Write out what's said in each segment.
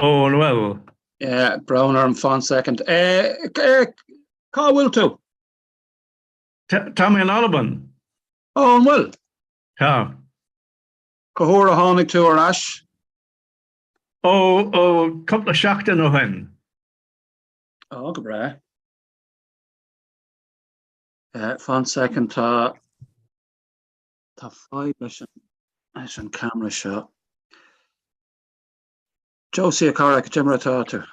Ó, an bhfuil? Yeah, brón orm, fan second. Cá bhfuil tú? Tá mé in Albain. Ó, an bhfuil? Tá. Cá huair a tháinig tú ar ais? Ó, ó, cúpla seachtain ó shin. Ó, go breá. Fan second, tá tá fadhb leis an leis an camera seo. Josie, a chara, cad é mar atá tú?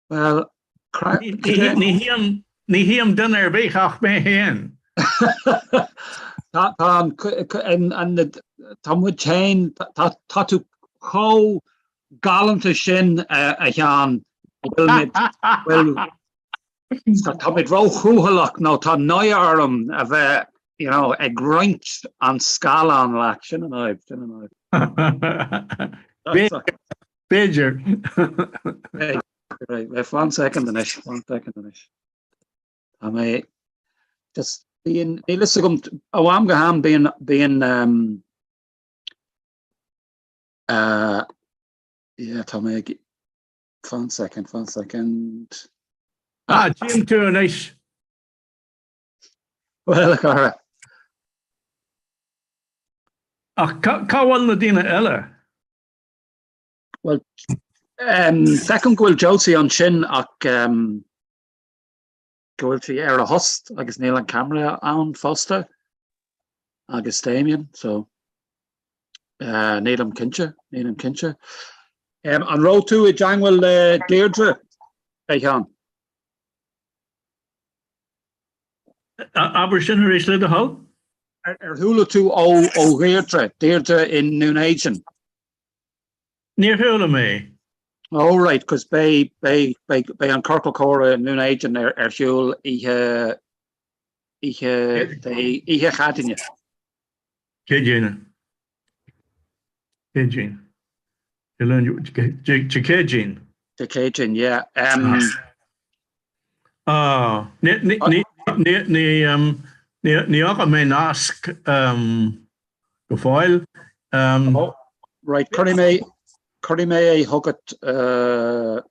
Well, Ní chím duine ar bith ach mé féin. Tá tá muid féin tá tú chomh galánta sin a Sheáin bhfuil táimid róchúthaileach nó tá náire orm a bheith you know, ag roinnt an scáileán leat sin an fhadhb sin an fhadhb. B'fhéidir. Right, fan second anois, fan second anois. Tá mé just bíonn níl fhios agam ó am go ham bíonn bíonn um, uh, yeah, tá mé ag fan second, fan second. Ah, tchím tú anois. Well, a chara. Ach cá bhfuil na daoine eile? Well, um, feicim go bhfuil Josie ansin ach um, go bhfuil sí ar a thost agus níl an camera ann fosta agus Damien, so uh, nílim cinnte, nílim cinnte. Um, an raibh tú i dteangmháil le Deirdre a Sheáin? Abair sin arís le do thoil? Ar chuala tú ó ó Dheirdre, Deirdre i nDún Éideann? Níor chuala mé. Oh right, cos beidh, beidh, beidh, beidh an Ciorcal Comhrá i nDún Éideann ar, ar siúl oíche, oíche Dé, oíche Cheadaoine. Céadaoine. Céadaoin. Dé Luain, Dé Céadaoin. Dé Céadaoin, yeah. Um, Ah, ní, ní, ní, ní, ní, um, ní, ní fhaca mé nasc um, go fóill. Um, oh, right, cuirfidh mé, cuirfidh mé é chugat uh,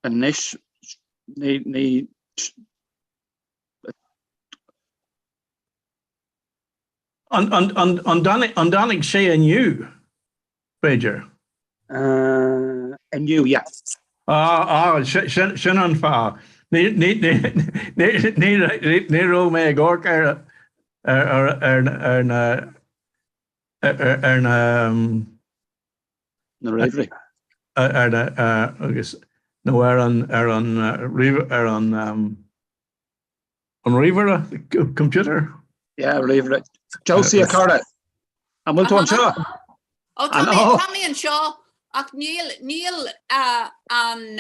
anois. Ní, ní, An, an, an, an dtáinig, an dtáinig sé inniu, b'fhéidir? Uh, inniu, yeah. Ah, ah, sin, sin an fáth. Ní, ní, ní, ní, ní, ní raibh mé ag amharc ar, ar, ar, ar, ar na, ar, ar na, um, Na ríomhairí. ar, ar na, uh, agus, nó ar an, ar an, uh, ríomh, ar an, um, An ríomhaire, computer? Yeah, ríomhaire. Josie a chara, an bhfuil tú anseo? Ó tá mé tá mé anseo ach níl níl an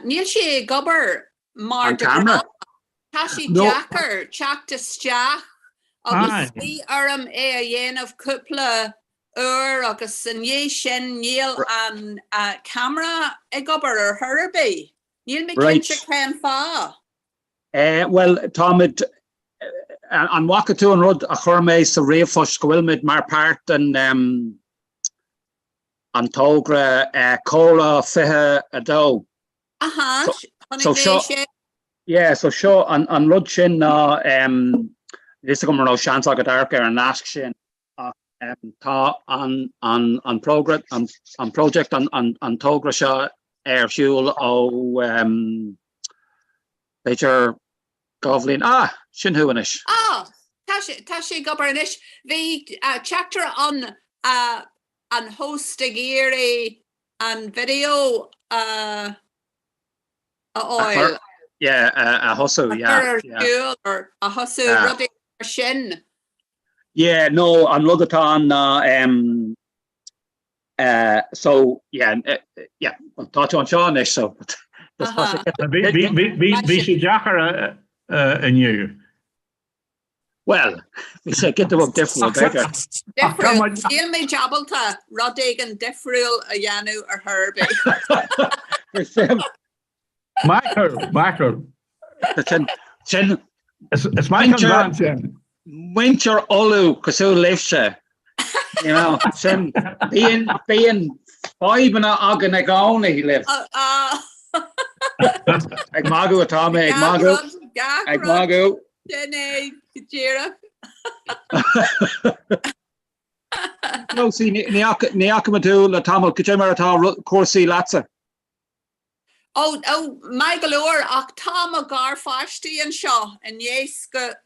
níl sé ag obair mar An camera? Tá sé deacair teacht isteach agus bhí orm é a dhéanamh cúpla uair agus i ndiaidh sin níl an camera ag obair ar chor ar bith. Níl mé cinnte cén fáth. Bhuel, táimid, an bhfaca tú an rud a chuir mé sa ríomhphost go bhfuilimid mar páirt den an togra Comhrá 22? Aha, chonaic mé sin. Yeah, so seo an rud sin ná, níl fhios agam an raibh seans agat amharc ar an nasc sin ach Tá an project, an togra seo ar siúl ó b'fhéidir 2 bhliain. Ah! Sin thú anois. Ah! Tá sé ag obair anois. Bhí teachtaireacht ann an host ag iarraidh an video a a fháil. Yeah, a thosú, yeah. A chur ar siúl or a thosú, rudaí mar sin. Yeah, no, an rud atá ann ná um, uh, so, yeah, uh, yeah, tá tú anseo anois, so. Bhí sé deacair inniu. Well, bhí sé giota beag difriúil, b'fhéidir. Difriúil, níl mé ábalta rud éigin difriúil a dhéanamh ar chor ar bith. Maith thú, maith thú. Sin, Is maith an bhean sin. Muintir Uladh cosúil libhse, you know, sin, bíonn, bíonn fadhbanna againn i gcónaí libh. Ag magadh atá mé, ag magadh, ag magadh. Sin é, go díreach. Josie, ní fhaca mé tú le tamall, cad é mar atá cúrsaí leatsa? Ó, ó, maith go leor, ach tá mo gharpháistí anseo i ndiaidh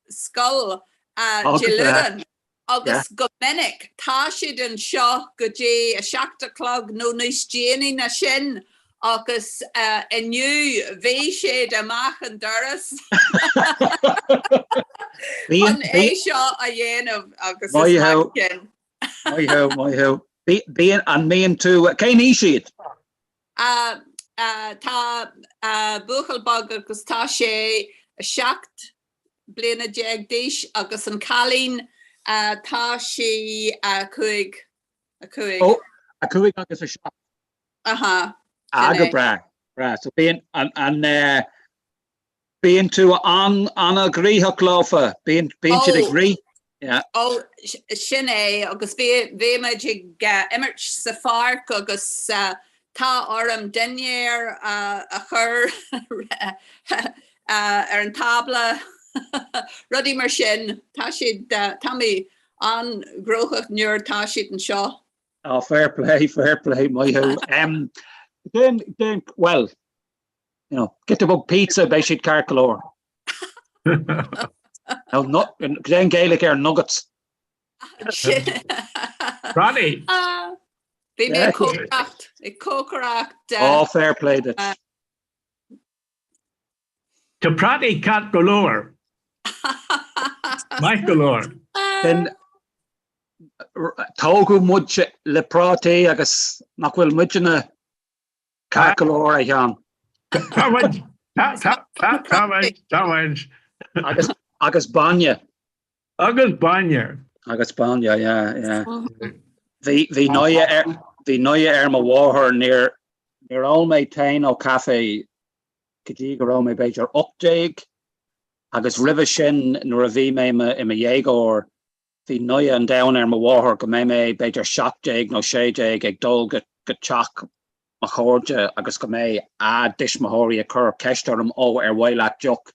scoil Dé Luain agus go minic tá siad anseo go dtí a seacht a chlog nó níos déanaí ná sin agus inniu bhí siad amach an doras chun é seo a dhéanamh agus is maith sin. Maith thú, maith thú. Bíonn, an mbíonn tú, cén aois iad? Tá buachaill beag agus tá sé 17 bliana d'aois agus an cailín tá sí 5, 5. Ó, 5 agus 7. Aha, sin é. Go breá, breá. So bíonn an, an, Bíonn tú an-ghnoitheach leofa, bíonn siad ag rith. Ó, sin é, agus bhí muid ag imirt sa pháirc agus tá orm dinnéar a chur ar an tábla, rudaí mar sin. Tá siad, tá mé an-ghnóthach nuair atá siad anseo. Ó, fair play, fair play, maith thú. Déan, bhuel, You know, giota beag pizza beidh siad ceart go leor. Cad é an Gaeilge ar nuggets. Ronnie! Bhí mé ag cócaireacht, ag cócaireacht. Oh, fair play duit. Tá prátaí ceart go leor. Maith go leor. Then tógadh muid le prátaí agus nach bhfuil muidne Ceart go leor, a Sheáin. Tá muid, tá, tá, tá, tá muid, tá muid. Agus, agus bainne. Agus bainne. Agus bainne, yeah, yeah. Bhí, bhí noia ar, bhí noia ar mo mháthair, níor, níor ól mé tae nó caife go dtí go raibh mé b'fhéidir 18 agus roimhe sin nuair a bhí mé i mo, i mo dhéagóir, bhí noia an domhain ar mo mháthair go mbeidh mé b'fhéidir 17 nó 16 ag dul go teach mo chairde agus go mbeidh a dtuismitheoirí ag cur ceist orm 'ó ar mhaith leat deoch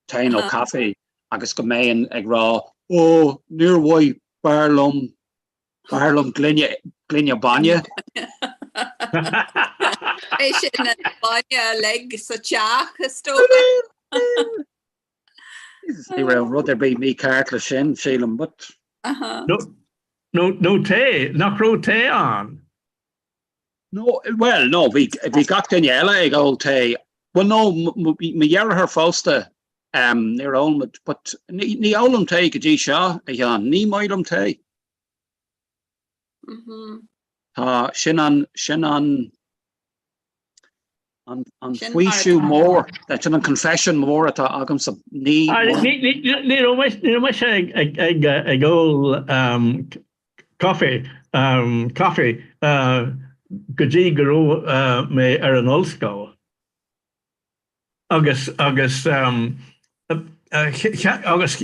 tae nó caife' agus go mbeinn ag rá 'ó níor mhaith b'fhearr liom b'fhearr liom gloine gloine bainne'. É sin an bainne uilig sa teach is dócha. Ní raibh rud ar bith mícheart le sin, sílim, but. No, nó tae, nach raibh tae ann? No, well, no, bhí, bhí gach duine eile ag ól tae. Well, no, mo dheartháir fosta, níor ól muid, but ní, ní ólaim tae go dtí seo, a Sheáin, ní maith liom tae. Tá, sin an, sin an, An faoiseamh mór, sin an confession mór atá agamsa. Ní raibh mise ag ól caife caife go dtí go raibh mé ar an ollscoil. Agus agus agus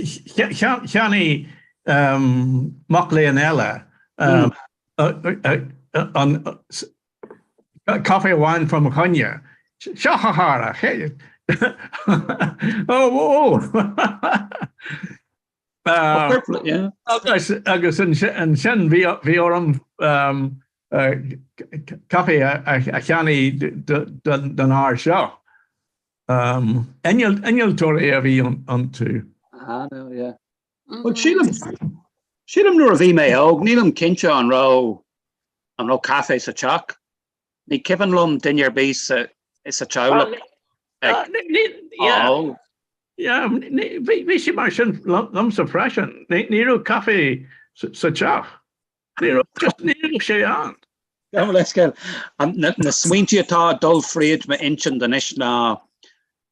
cheannaigh mac léinn eile an caife amháin fá mo choinne. Seo a chara! Ó ó! Agus agus ansin bhí orm caife a cheannaigh don fhear seo. Innealtóirí a bhí iontu. Ah, no, yeah. Well, sílim, sílim nuair a bhí mé óg, nílim cinnte an raibh, an raibh caife sa teach. Ní cuimhin liom duine ar bith sa, sa teaghlach ag ól. Yeah, bhí sé mar sin liomsa freisin. Ní raibh caife sa teach. Ní raibh, just ní raibh sé ann. Gabh mo leithscéal. Na smaointe atá ag dul fríd m'intinn anois ná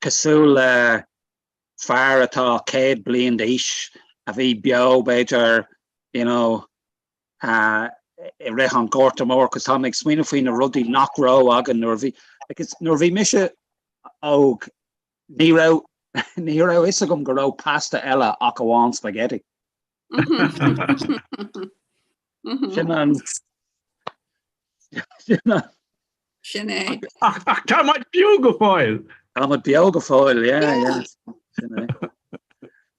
cosúil le fear atá 100 bliain d'aois a bhí beo b'fhéidir you know i rith an Ghorta Mhóir agus tá mé ag smaoineamh faoi na rudaí nach raibh againn nuair a bhí because nuair a bhí mise óg ní raibh ní raibh fhios agam go raibh pasta eile ach amháin spaghetti. Sin an Sin an Sin é. Ach ach tá muid beo go fóill. Tá muid beo go fóill, yeah, yeah. Sin é.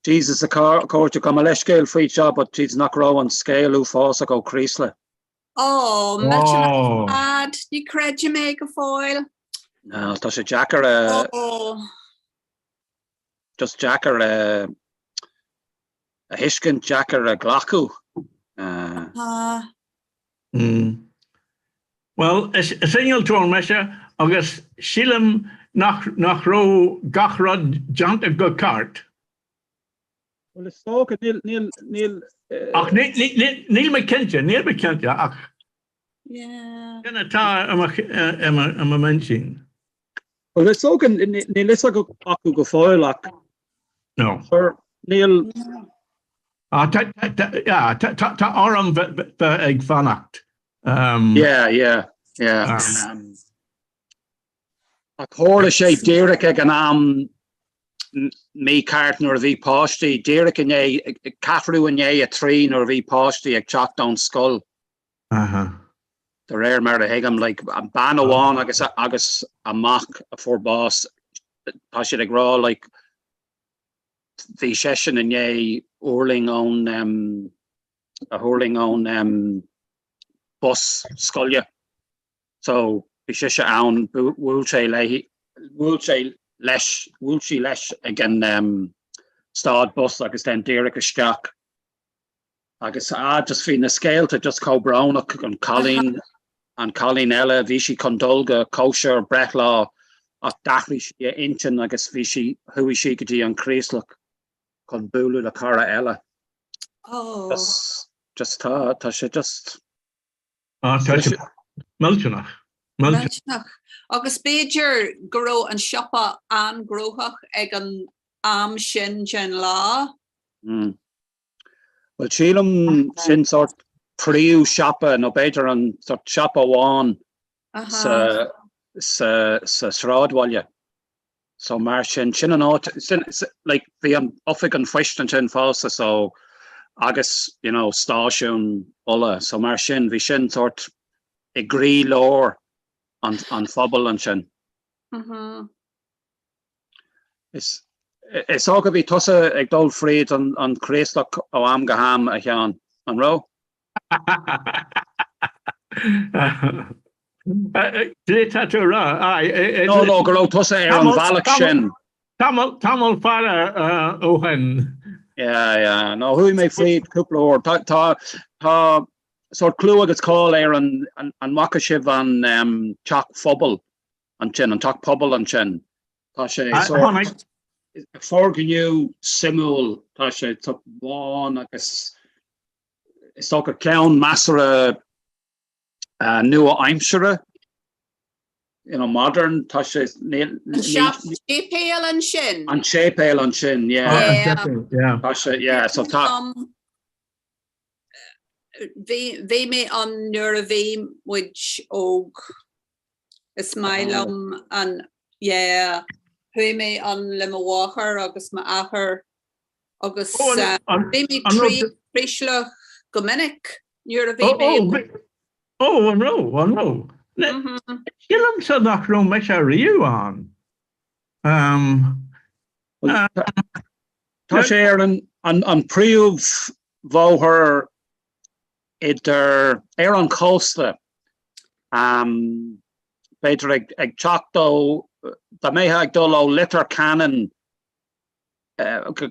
Jesus a chairde, gabh mo leithscéal faoi seo, but Jesus nach raibh an scéal uafásach ó Chraoslaigh. Ó, millteanach ar fad, ní chreidim é go fóill. No, tá sé deacair a just deacair a a thuiscint, deacair a ghlacadh. Tá. Bhuel, is innealtóir mise agus sílim nach nach raibh gach rud déanta go ceart. Bhuel, is dócha, níl, níl, níl. Ach níl mé cinnte, níl mé cinnte ach sin atá i mo m'intinn. Bhuel, is dócha, níl fhios acu go fóill ach No. Níl. Tá orm bheith ag fanacht. Yeah, yeah, yeah. Ach tharla sé díreach ag an am mícheart nuair a bhí páistí, díreach i ndiaidh, ceathrú i ndiaidh a 3 nuair a bhí páistí ag teacht ón scoil. De réir mar a thuigim, like, bean amháin agus agus a mac a fuair bás, tá siad ag rá, like, bhí seisean i ndiaidh tuirling ón, a thuirling ón bus scoile. So, bhí sise ann, bhuail sé léi, bhuail sé leis, bhuail sí leis ag an stad bus agus then díreach isteach agus ah just bhí na scéalta just chomh brónach, an cailín, an cailín eile, bhí sí chun dul go cóisir breithlá ach d'athraigh sí a intinn agus bhí sí, chuaigh sí go dtí an Chraoslach chun bualadh le cara eile. Oh. Just, just tá, tá sé just. Ah, tá sé millteanach. Millteanach. Agus b'fhéidir go raibh an siopa an-ghnóthach ag an am sin den lá. Mm. Bhuel, sílim sin sórt príomhshiopa nó b'fhéidir an sórt siopa amháin sa, sa, sa sráidbhaile. So mar sin, sin an áit, sin, like, bhí an oifig an phoist ansin fosta so agus, you know, stáisiún ola, so mar sin, bhí sin sórt i gcroí-lár an, an phobail ansin. Mm-hmm. Is, is dócha bhí tusa ag dul fríd an, an Chraoslach ó am go ham, a Sheáin, an raibh? Cé tá tú rá? No, no, go raibh tusa ar an bhealach sin. Tamall tamall fada ó shin. Yeah, yeah. No, chuaigh mé fríd cúpla uair. Tá tá tá sórt clú agus cáil ar an an bhfaca sibh an teach phobail ansin, an teach pobail ansin. Tá sé sórt foirgneamh suimiúil, tá sé sórt bán agus Is dócha ceann measartha nua-aimseartha, you know, modern, tá sé. An séipéal ansin. An séipéal ansin, yeah. Yeah. Tá sé, yeah, so tá. Bhí bhí mé ann nuair a bhí muid óg. Is maith liom an, yeah, chuaigh mé ann le mo mháthair agus m'athair Agus bhí mé trí Chraoslach go minic nuair a bhí mé. Ó, an raibh, an raibh? Sílimse nach raibh mise riamh ann. Tá sé ar an príomhbhóthar idir, ar an chósta, b'fhéidir ag teacht ó, dá mbeifeá ag dul ó Leitir Ceanainn go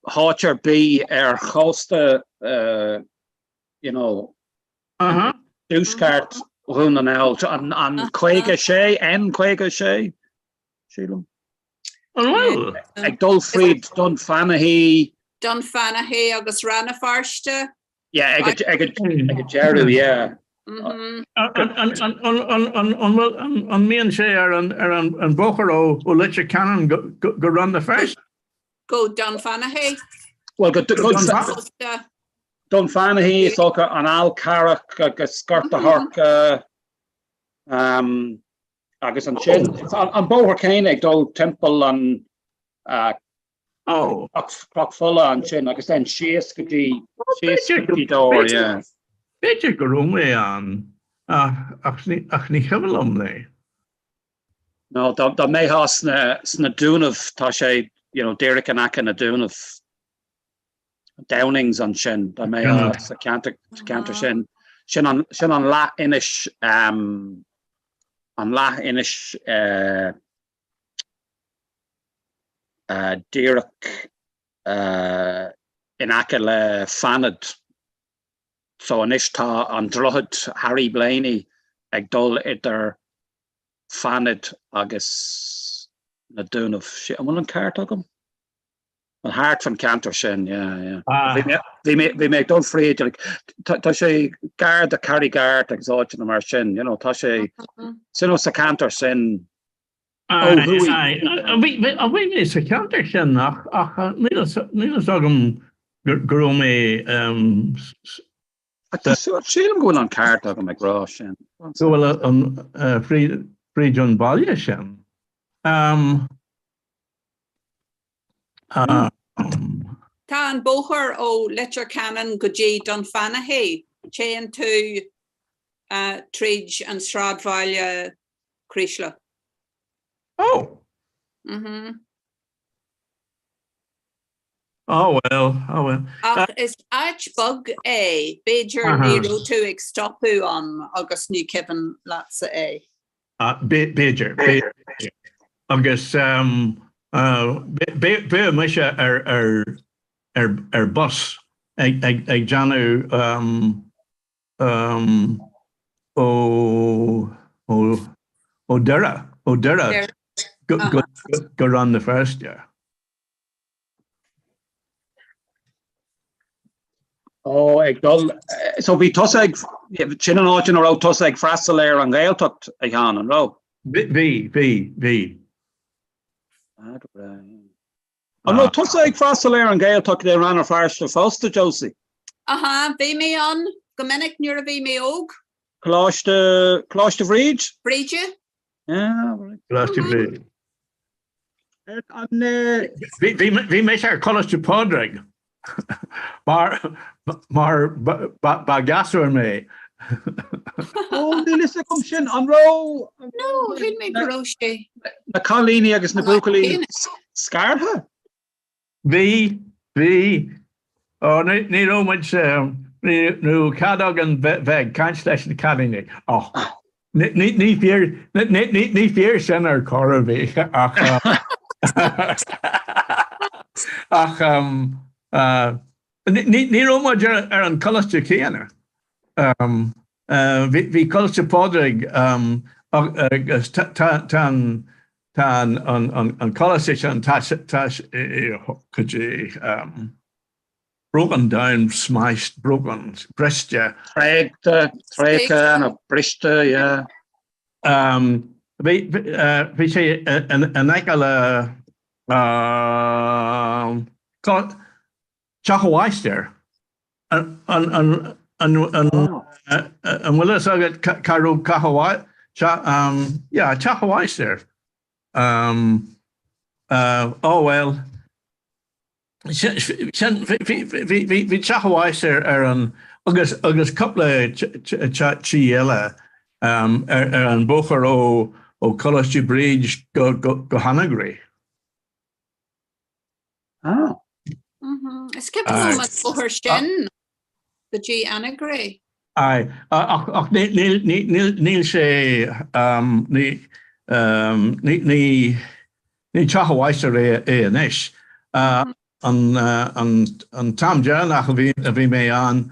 háit ar bith ar chósta you know tuaisceart Dhún na nGall, an 56, N56, sílim. An bhfuil? Ag dul fríd Dún Fanaí. Dún Fanaí agus Rann na Feirste. Yeah, ag ag ag an deireadh, yeah. An mbíonn sé ar an bhóthar ó Leitir Ceanainn go Rann na Feirste? Go Dún Fanaí. Well, go Dún Fanaí, is dócha an Fhál Carrach agus Gort a' Choirce agus ansin an bóthar céanna ag dul timpeall an. Oh. Cnoc Fola ansin agus then síos go dtí síos go dtí Dobhar, yeah. B'fhéidir go raibh mé ann ach ní cuimhin liom é. No, dá mbeifeá sna sna Dúnaibh tá sé you know díreach in aice na Dúnaibh. Downings ansin dá mbeifeá sa cheantar sa cheantar sin. Sin an sin an leath-inis um, an leath-inis uh, díreach in aice le Fanad. So anois tá an droichead Harry Blaney ag dul idir Fanad agus na Dúnaibh. An bhfuil an ceart agam? An thart fan ceantar sin, yeah, yeah. Bhí mé bhí mé ag dul fríd, like, tá sé gar do Carrigart agus áiteanna mar sin, you know, tá sé sin sa ceantar sin. Ó thuaidh. Bhí mé sa cheantar sin ach níl a fhios agam go raibh mé. Sílim go bhfuil an ceart agam ag rá sin. Go bhfuil an fríd an baile sin. Tá an bóthar ó Leitir Ceanainn go dtí Dunfanaghy, téann tú tríd an sráidbhaile Creeslough. Oh. Mhm. Oh well, oh well. Ach is áit beag é, b'fhéidir ní raibh tú ag stopadh ann agus ní cuimhin leatsa é. B'fhéidir, b'fhéidir. Agus bheadh mise ar ar ar ar bus ag ag ag déanamh ó ó Doire, ó Doire go Rann na Feirste. Ó, ag dul, so bhí tusa ag, sin an áit ina raibh tusa ag freastal ar an Ghaeltacht, a Sheáin, an raibh? Bhí, bhí, bhí. Ah, go breá, yeah. An raibh tusa ag freastal ar an Ghaeltacht i Rann na Feirste fosta, Josie? Aha, bhí mé ann go minic nuair a bhí mé óg. Coláiste, Coláiste Bhríd? Bríde. Yeah, right. Coláiste Bhríde. Bhí mise ar Coláiste Phádraig mar mar ba ghasúr mé. Ó, níl fhios agam sin, an raibh... No, shíl mé go raibh sé. Na cailíní agus na buachaillí scartha? Bhí, bhí. Ó, ní raibh muid, ní raibh cead againn bheith ag caint leis na cailíní. Ó, ní fíor, ní fíor sin ar chor ar bith ach, ach ní raibh muid ar an choláiste céanna. Bhí Coláiste Phádraig agus tá an tá an coláiste sin tá go dtí broken down, smashed, broken, briste. Tréigthe, tréigthe nó briste, yeah. Bhí sé in aice le Teach an Mháistir. An bhfuil fhios agat cá raibh Teach an yeah, Teach an Mháistir. Oh well, sin bhí Teach an Mháistir ar an agus agus cúpla tí eile ar an bóthar ó Coláiste Bríd go go hAnagaire. Ah. Is cuimhin liom an bóthar sin go dtí Anagaire. Aye, ach níl sé, ní teach an mháistir é anois. An t-am deireanach a bhí mé ann,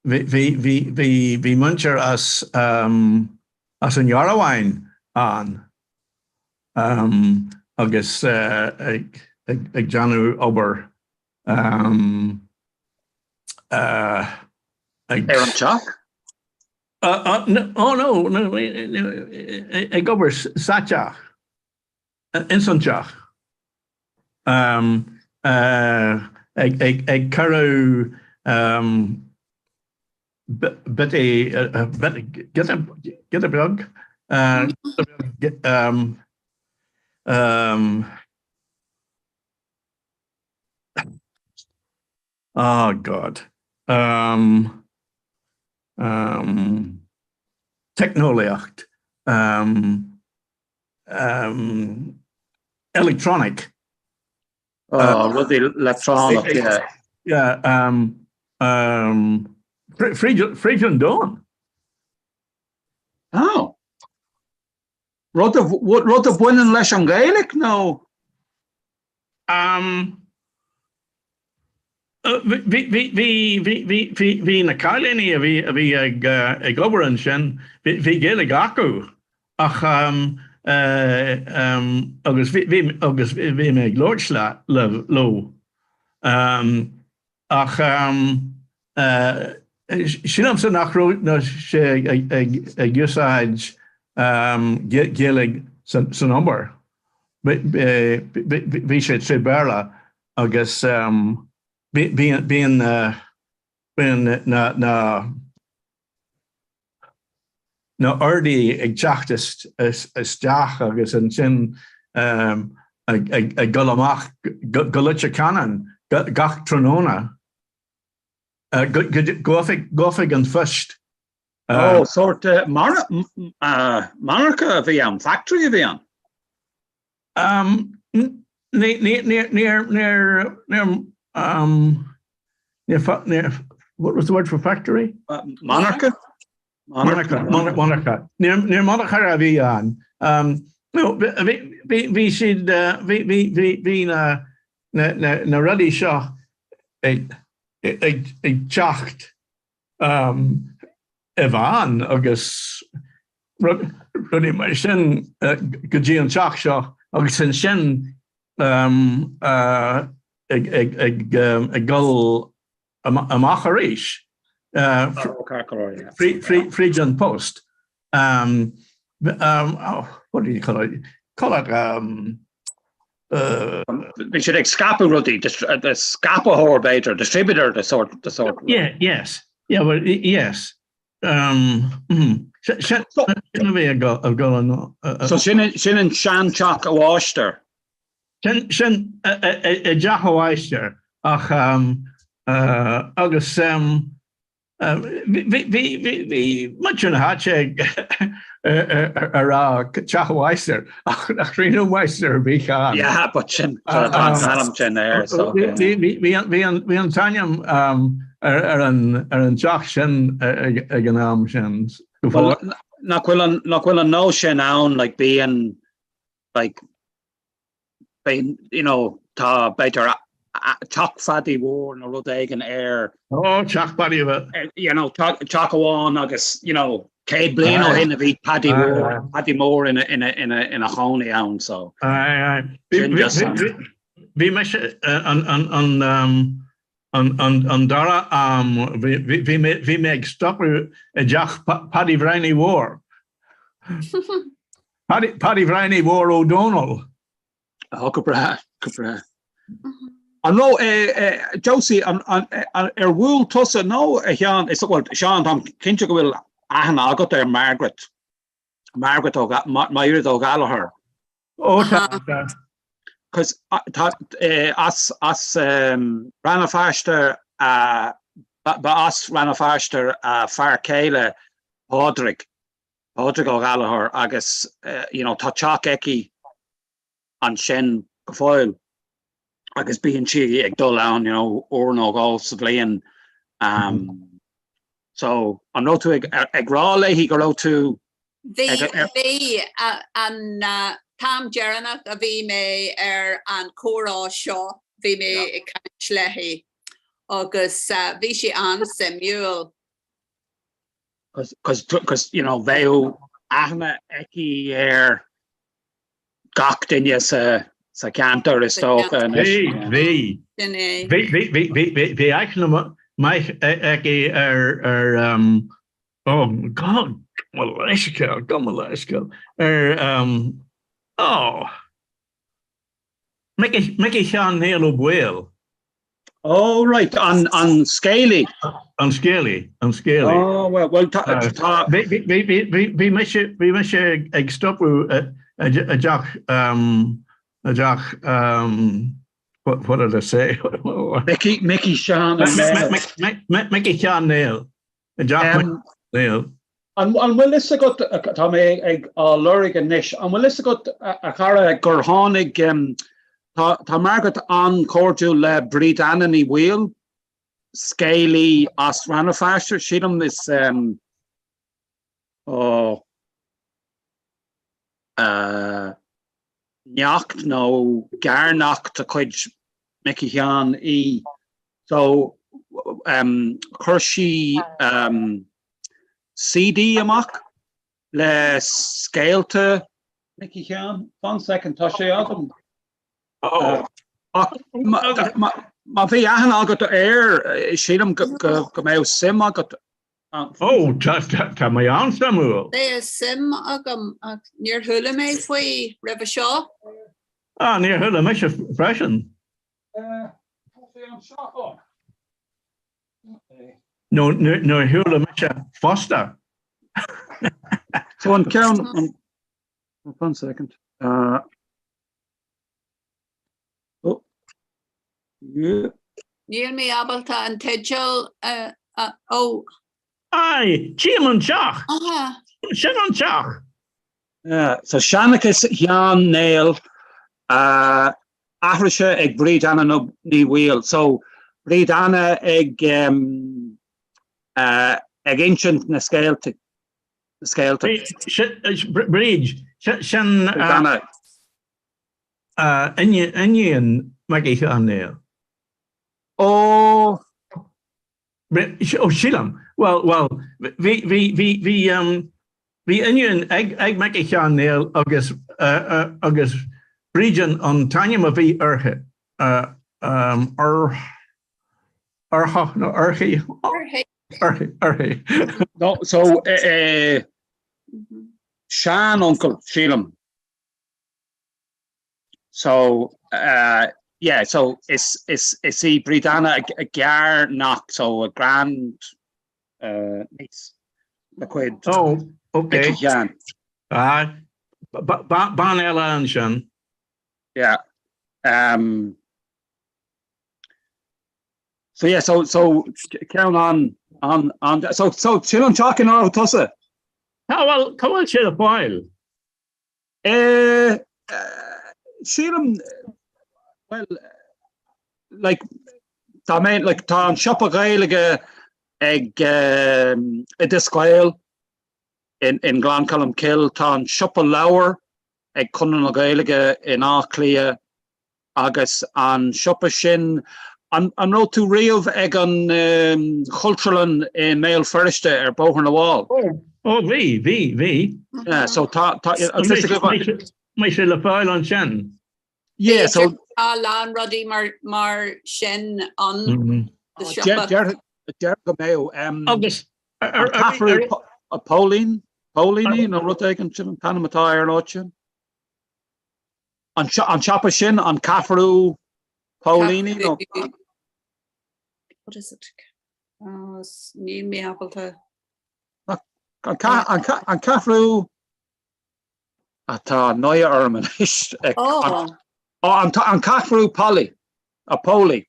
bhí muintir as an Ghearmáin ann. agus ag déanamh obair ag. Ar an teach? Oh no, no, ag obair sa teach, ins an teach. Ag cuireadh biotaí, giota beag, Oh God. Um, um, teicneolaíocht. Um, um, electronic. Oh, rudaí leictreonach, yeah. Yeah, um, um, fríd an domhan. Oh. Rud a, rud a bhaineann leis an Ghaeilge nó? Um, bhí, bhí, bhí, bhí, bhí, bhí, bhí na cailíní a bhí, a bhí ag, ag obair ansin, bhí, bhí Gaeilge acu ach um, um, agus bhí, bhí, agus bhí mé ag labhairt le, le, leo. Um, Ach sílimse nach raibh sé ag úsáid Gaeilge san obair. Bhí sé trí Bhéarla agus bíonn na na ordaí ag teacht isteach agus ansin ag dul amach go Leitir Ceanainn gach tráthnóna go oifig an phoist. Ó, sórt monarcha a bhí ann, factory a bhí ann? Níor, níor, níor, what was the word for factory? Monarcha? Monarcha, monarcha. Níor monarcha a bhí ann. No, bhí siad, bhí na rudaí seo ag teacht i veain agus rudaí mar sin go dtí an teach seo agus ansin ag dul amach arís fríd an post. What do you call it? Call it Bhí siad ag scaipeadh rudaí, scaipitheoir b'fhéidir, distributor de sórt. De sórt. Yeah, yes. Yeah, well, yes. Um, mm, sin a bhí ag dul an. So sin sin an seanteach an mháistir. Sin sin i dteach an mháistir ach um, uh, agus um, Bhí muintir na háite ag rá teach an mháistir ach nach raibh máistir ar bith ann. Yeah, but sin an t-ainm sin air. Bhí an t-ainm ar an teach sin ag an am sin. Nach bhfuil an nós sin ann, like bíonn like Bíonn, you know, tá, b'fhéidir, teach Phadaí Mhóir nó rud éigin ar. Ó, teach Phadaí Mhóir. You know, teach amháin agus, you know, 100 bliain ó shin a bhí Paddy Mhór, Paddy Mór ina, ina, ina, ina chónaí ann, so. Aye, aye. Bhí mise an, an, an, an, an, an dara am, bhí, bhí mé, bhí mé ag stopadh i dteach Paddy Bhreathnaigh Mhóir. Paddy Bhreathnaigh Mhóir Ó Dónaill. Ó, go breá, go breá. An raibh, Josie, ar bhuail tusa nó a Sheáin, is, well, Seán, táim cinnte go bhfuil aithne agat ar Margaret, Margaret Ó, Maighread Ó Gallchóir. Ó, tá, tá. Cos tá, as, as Rann na Feirste, ba as Rann na Feirste a fear céile Pádraig. Pádraig Ó Gallchóir agus you know tá teach aici ansin go fóill agus bíonn sí ag dul ann you know uair nó dhó sa bhliain. Um, so an raibh tú ag, ag rá léi go raibh tú Bhí bhí an t-am deireanach a bhí mé ar an chomhrá seo bhí mé ag caint léi agus bhí sé an-suimiúil. Cos you know bheadh aithne aici ar gach duine sa sa cheantar is dócha anois. Bhí, bhí. Bhí, bhí, bhí, bhí, bhí aithne maith aici ar, ar, um, oh God, mo leithscéal, gabh mo leithscéal, ar, um, oh, Mickey, Mickey Sheáin Néill Ó Baoill. Oh right, an an scéalaí. An scéalaí, an scéalaí. Oh well, well tá tá. Bhí bhí bhí bhí bhí mise bhí mise ag stopadh i dteach i dteach. What did I say? Mickey, Mickey Seán Néill. Mickey Sheáin Néill. Jack Néill. An bhfuil fhios agat, tá mé ag á lorg anois, an bhfuil fhios agat a chara gur tháinig, tá Margaret an-chairdiúil le Bríd Anna Ní Bhaoill, scéalaí as Rann na Feirste, sílim is ó neacht nó garneacht de chuid Micí Sheáin í. So chuir sí CD amach le scéalta Micí Sheáin. One second, tá sé agam. Ach má bhí aithne agat air, sílim go mbeadh suim agat Ó, tá mé an-suimiúil. Bheadh suim agam ach níor chuala mé faoi roimhe seo. Ah, níor chuala mise freisin. Nó níor chuala mise fosta. So an ceann, one second. Uh, Níl mé ábalta an teideal a, ó. Aye, tchím an teach! Sin an teach! So Seanchas Sheáin Néill, aithrise ag Bríd Anna Ní Bhaoill. So Bríd Anna ag ag insint na scéalta. Na scéalta. Bríd, sin. Bríd Anna. Iníon Micí Sheáin Néill. Ó. Ó, sílim. Bhuel, bhuel, bhí, bhí, bhí, bhí, bhí iníon ag, ag Micí Sheáin Néill agus, agus Bríd an t-ainm a bhí uirthi. Uirthi nó uirthi? Uirthi. Uirthi, uirthi. No, so, sean-uncail, sílim. So yeah, so is is is í Bríd Anna a garneacht, so a grand niece de chuid Oh, okay. Micí Sheáin. Ah, bean eile ansin. Yeah. Um, so yeah, so so ceann an an an so so sin an teach ina raibh tusa? Tá bhfuil cá bhfuil sé le fáil? Eh, sílim, bhuel, like, tá mé, like, tá an siopa Gaeilge ag Oideas Gael in, in Gleann Cholm Cille, tá an siopa leabhar ag Conradh na Gaeilge in Áth Cliath Agus an siopa sin, an raibh tú riamh ag an Chultúrlann i mBéal Feirste ar Bóthar na bhFál? Ó, bhí, bhí, bhí. Yeah, so tá, tá, Mbeidh sé le fáil ansin. Yeah, so. Tá a lán rudaí mar, mar sin ann sa siopa. Deir go mbeadh. Agus An Ceathrú Póilín, Póilíní nó rud éigin sin an t-ainm atá ar an áit sin? An siopa sin, an Ceathrú Póilíní nó? What is it? Níl mé ábalta. An Ceathrú atá náire orm anois. An Ceathrú Polaí, a Póilí.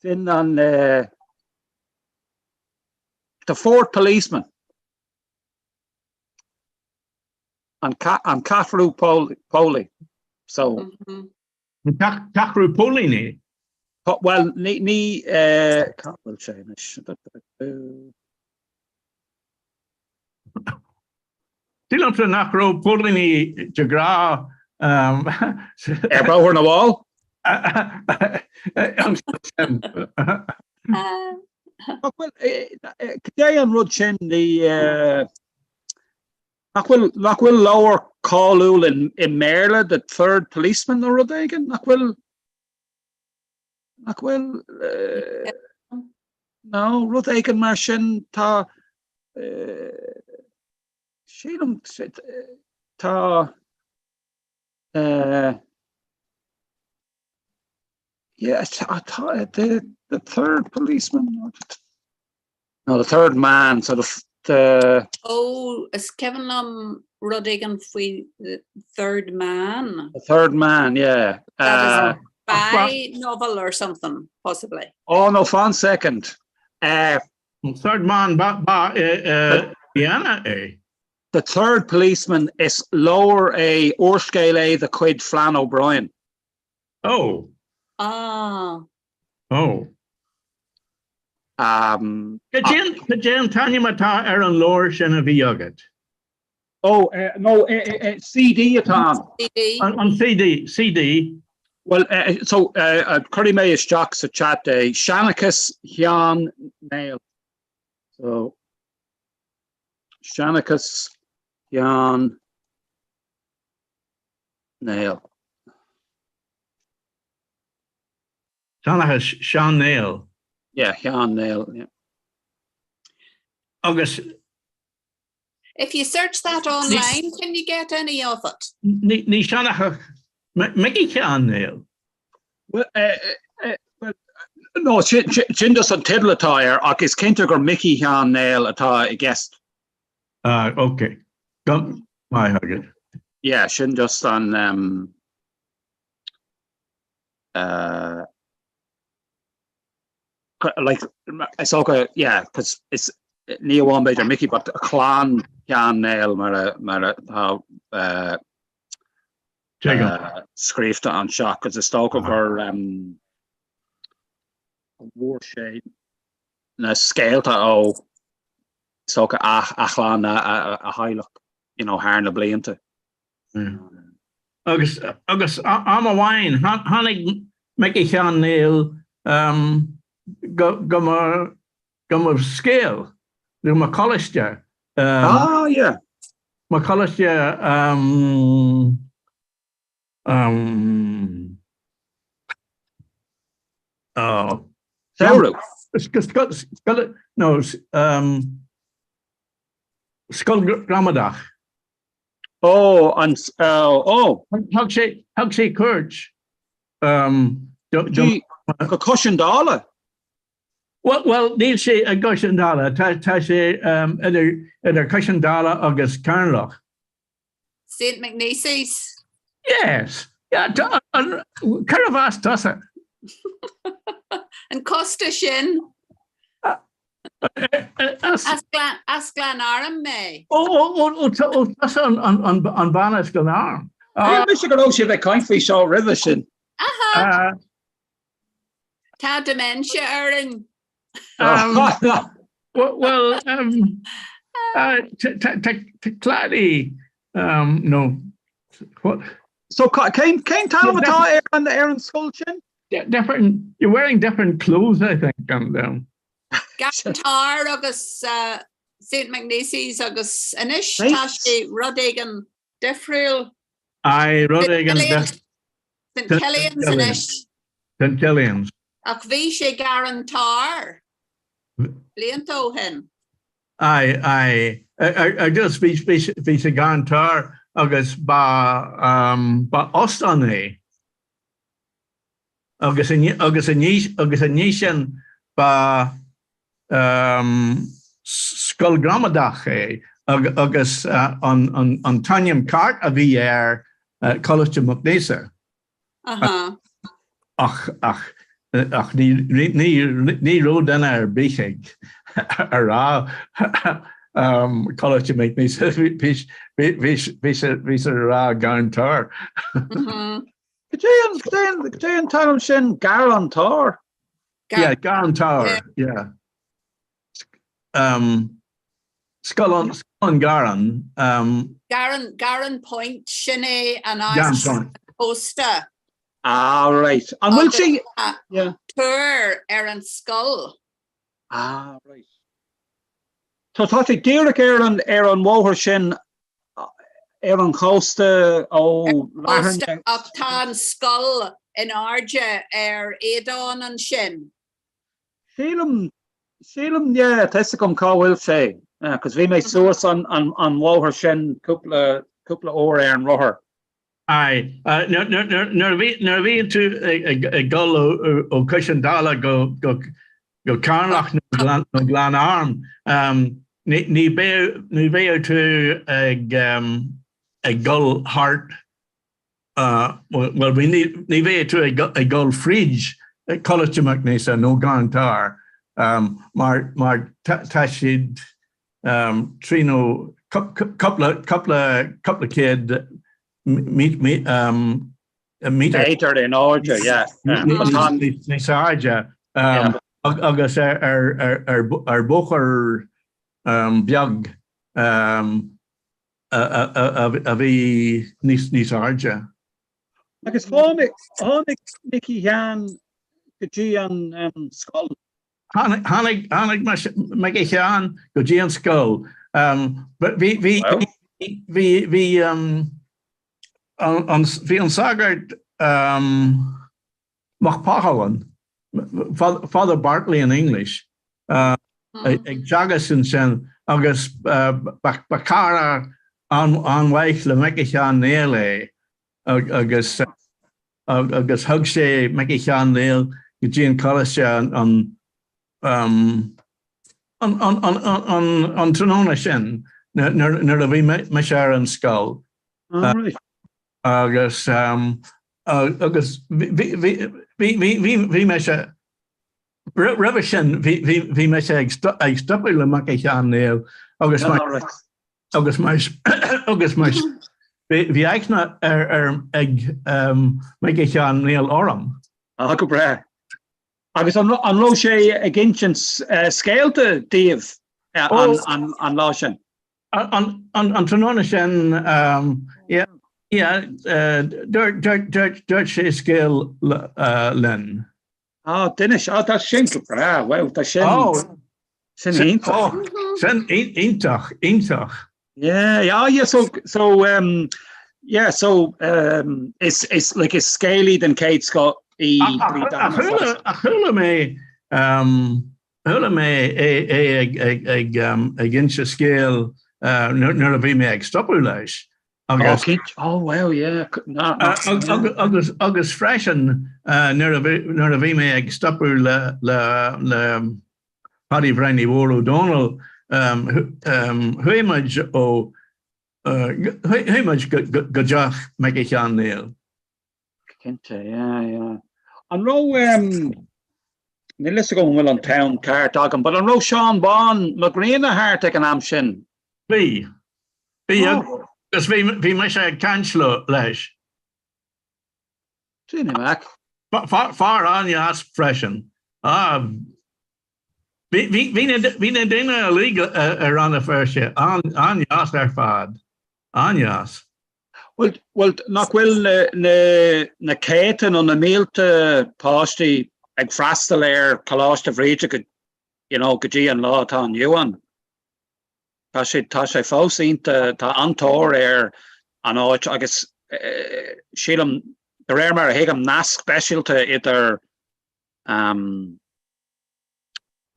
Sin an The Fourth Policeman. An Ceathrú Póilí. So. An Ceathrú Póilíní? Bhuel, ní, ní, cá bhfuil sé anois? Sílimse nach raibh póilíní de ghnáth Ar Bhóthar na bhFál? Bhuel, cad é an rud sin, ní, Nach bhfuil, nach bhfuil leabhar cáiliúil in, i mBéarla, The Third Policeman nó rud éigin? Nach bhfuil, nach bhfuil, eh, no, rud éigin mar sin, tá, eh, sílim, tá, eh, yeah, tá, tá, the, the Third Policeman, no, The Third Man, so the. The. Ó, is cuimhin liom rud éigin faoi The Third Man. The Third Man, yeah. That is a spy novel or something, possibly. Oh, no, fan second. Third Man, ba i Vienna é. The Third Policeman, is leabhar é, úrscéal é de chuid Flann O'Brien. Oh. Ah. Oh. Cad é an t-ainm atá ar an leabhar sin a bhí agat? Oh, no, CD atá ann. CD. An CD, CD. Well, so, cuirfidh mé isteach sa chat é, Seanchas Sheáin Néill. So, Seanchas Sheáin Néill. Seanchas Seán Néill. Yeah, Sheáin Néill, yeah. Agus. If you search that online, can you get any of it? Ní seanchas Micí Sheáin Néill. Well, no, sin just an teideal atá air ach is cinnte gur Micí Sheáin Néill atá i gceist. Ah, ok. Go maith agat. Yeah, sin just an um, uh, like, is dócha, yeah, cos is ní amháin b'fhéidir Micí but clann Sheáin Néill mar a mar atá uh, uh, scríofa anseo, cos is dócha gur um, bhfuair sé na scéalta ó is dócha a chlann a theaghlach you know, thar na blianta. Agus agus am amháin tháinig Micí Sheáin Néill go go mo go mo scoil, go mo choláiste. Ah, yeah. Mo choláiste um, oh. Samhradh. Scoil, no, um, scoil gramadach. Ó, an, ó. Thug sé, thug sé cuairt, um, do, do, Go Cois an Dála? Well, well, níl sé i gCois an Dála, tá, tá sé um, idir, idir Cois an Dála agus Ceatharlach. St MacNissi's? Yes. Yeah, cérbh as tusa? An cósta sin? As Gleann Airm mé. Ó, ó, ó, tusa an bhean as Gleann Airm. Shíl mise go raibh sibh ag caint faoi seo roimhe sin. Aha. Tá dementia orainn. Well, tá Clady, no, what? So cén t-ainm atá ar an scoil sin? Different, you're wearing different clothes, I think, and um. Garrán Toir agus St MacNissi's agus anois tá sé rud éigin difriúil. Aye, rud éigin difriúil. St Killian's anois. St Killian's. Ach bhí sé Garrán Toir blianta ó shin. Aye, aye. Ar dtús bhí sé Garrán Toir agus ba ba óstán é. Agus agus i ndiaidh sin ba scoil gramadach é agus an t-ainm ceart a bhí air Coláiste Mac Neasa. Ach ach ach ní ní raibh duine ar bith ag a rá Coláiste Mac Neasa bhí bhí siad ag rá Garrán Toir. Cad é an t-ainm sin Garrán Toir? Yeah, Garrán Toir, yeah. Um, Scoil an, Scoil an Gharráin. Um, Garran, Garran Point, sin é an áit cósta. Ah, right. An bhfuil sé? Yeah. Túr ar an scoil. Ah, right. So tá sé díreach ar an ar an bhóthar sin ar an chósta ó Latharna. Ach tá an scoil in airde ar éadán ansin. Sílim, sílim, yeah, tá fhios agam cá bhfuil sé, cos bhí mé suas an an an bhóthar sin cúpla cúpla uair ar an rothar. Aye, nuair a bhíonn tú ag dul ó Cois an Dála go go Ceatharlach nó Gleann Airm. Ní bheadh tú ag dul thart, bhuel ní bheadh tú ag dul fríd Coláiste MacNeasa nó Garn Tor mar tá siad trí nó cúpla cúpla céad méadar in airde, yeah. Níos airde agus ar bóthar beag a bhí níos airde. Agus tháinig Micí Sheáin go dtí an scoil? Tháinig Micí Sheáin go dtí an scoil. Bhí bhí bhí Bhí an sagart Mac Parthaláin, Father Bartley in English, ag teagasc ansin agus ba chara an-mhaith le Micí Sheáin Néill é agus agus thug sé Micí Sheáin Néill go dtí an coláiste an an tráthnóna sin nuair a bhí mise ar an scoil. Agus agus bhí mise roimhe sin bhí mise ag stopadh le Micí Sheáin Néill agus agus mar agus mar bhí aithne ar ag Micí Sheáin Néill orm. Ah, go breá. Agus an raibh sé ag insint scéalta daoibh an lá sin? An tráthnóna sin, yeah, dúirt sé scéal linn. Ah, d'inis, ah, tá sin go breá, wow, tá sin, sin iontach. Sin iontach, iontach. Yeah, yeah, yeah, so, so, um, yeah, so, um, is, is, like, is scéalaí den chéad scoth í Bríd Anna fosta. Ach chuala mé, um, chuala mé é, é ag, ag, ag, um, ag inse scéal, uh, nuair a bhí mé ag stopadh leis. Agus, oh, oh, wow, yeah. No, no, agus, agus freisin, uh, nuair a bhí, nuair a bhí mé ag stopadh le, le, le Paddy Bhreindí Mhóir Ó Dónaill, chuaigh muid ó, chuaigh muid go dteach Micí Sheáin Néill. Cinnte, yeah, yeah. An raibh, níl fhios agam an bhfuil an t-am ceart agam, but an raibh Seán Bán Mac Grianna thart ag an am sin? Bhí. Bhí agus bhí mise ag caint leis. Sin é, Mac. Fear an-deas freisin. Bhí na daoine uilig i Rann na Feirste an-deas ar fad. An-deas. Bhuel, nach bhfuil na céadta nó na mílte páistí ag freastal ar Choláiste Bhríde go, you know, go dtí an lá atá inniu ann? Tá sé, tá sé fós iontach, tá an-tóir ar an áit agus sílim, de réir mar a thuigim, nasc speisialta idir,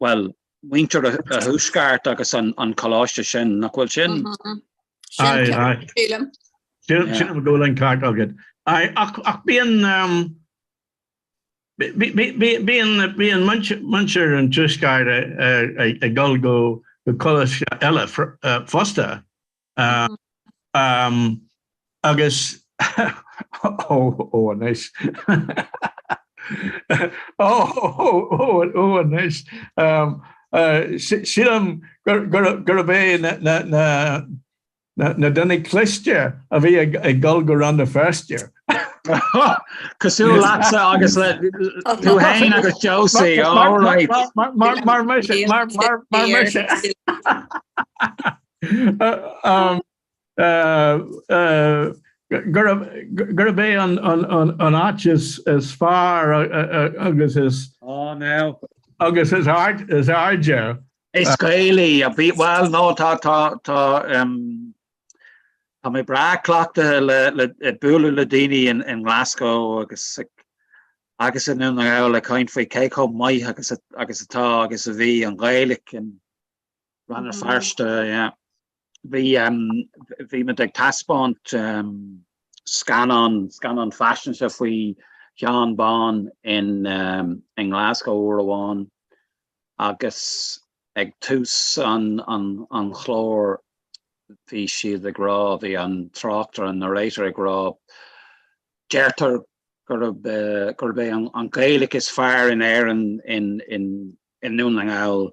bhuel, muintir an Tuaiscirt agus an coláiste sin, nach bhfuil sin? Sin ceart, sílim. Sílim go bhfuil an ceart agat. Ach bíonn, Bíonn muintir an Tuaiscirt ag dul go coláiste eile fosta agus ó anois ó anois sílim gurb é na Na daoine cliste a bhí ag dul go Rann na Feirste. Cosúil leatsa agus le tú féin agus Josie, all right. Mar mise, mar mise. Gurb é an áit is fearr agus is Oh no. agus is airde. Is Gaelaí a bhí, bhuel, no, tá, tá, tá, em, tá mé breá cleachtaithe le, le, ag bualadh le daoine in, in nGlasgow agus ag, agus i nDún na nGall ag caint faoi cé chomh maith agus a, agus atá agus a bhí an Ghaeilge in Rann na Feirste, yeah. Bhí, em, bhí muid ag taispeáint, em, scannán, scannán faisnéise faoi Sheán Bán in, em, in nGlasgow uair amháin. agus. Ag tús an chláir bhí siad ag rá, bhí an tráchtaire, an narrator ag rá, deirtear gurb é an Ghaeilge is fearr in Éirinn i nDún na nGall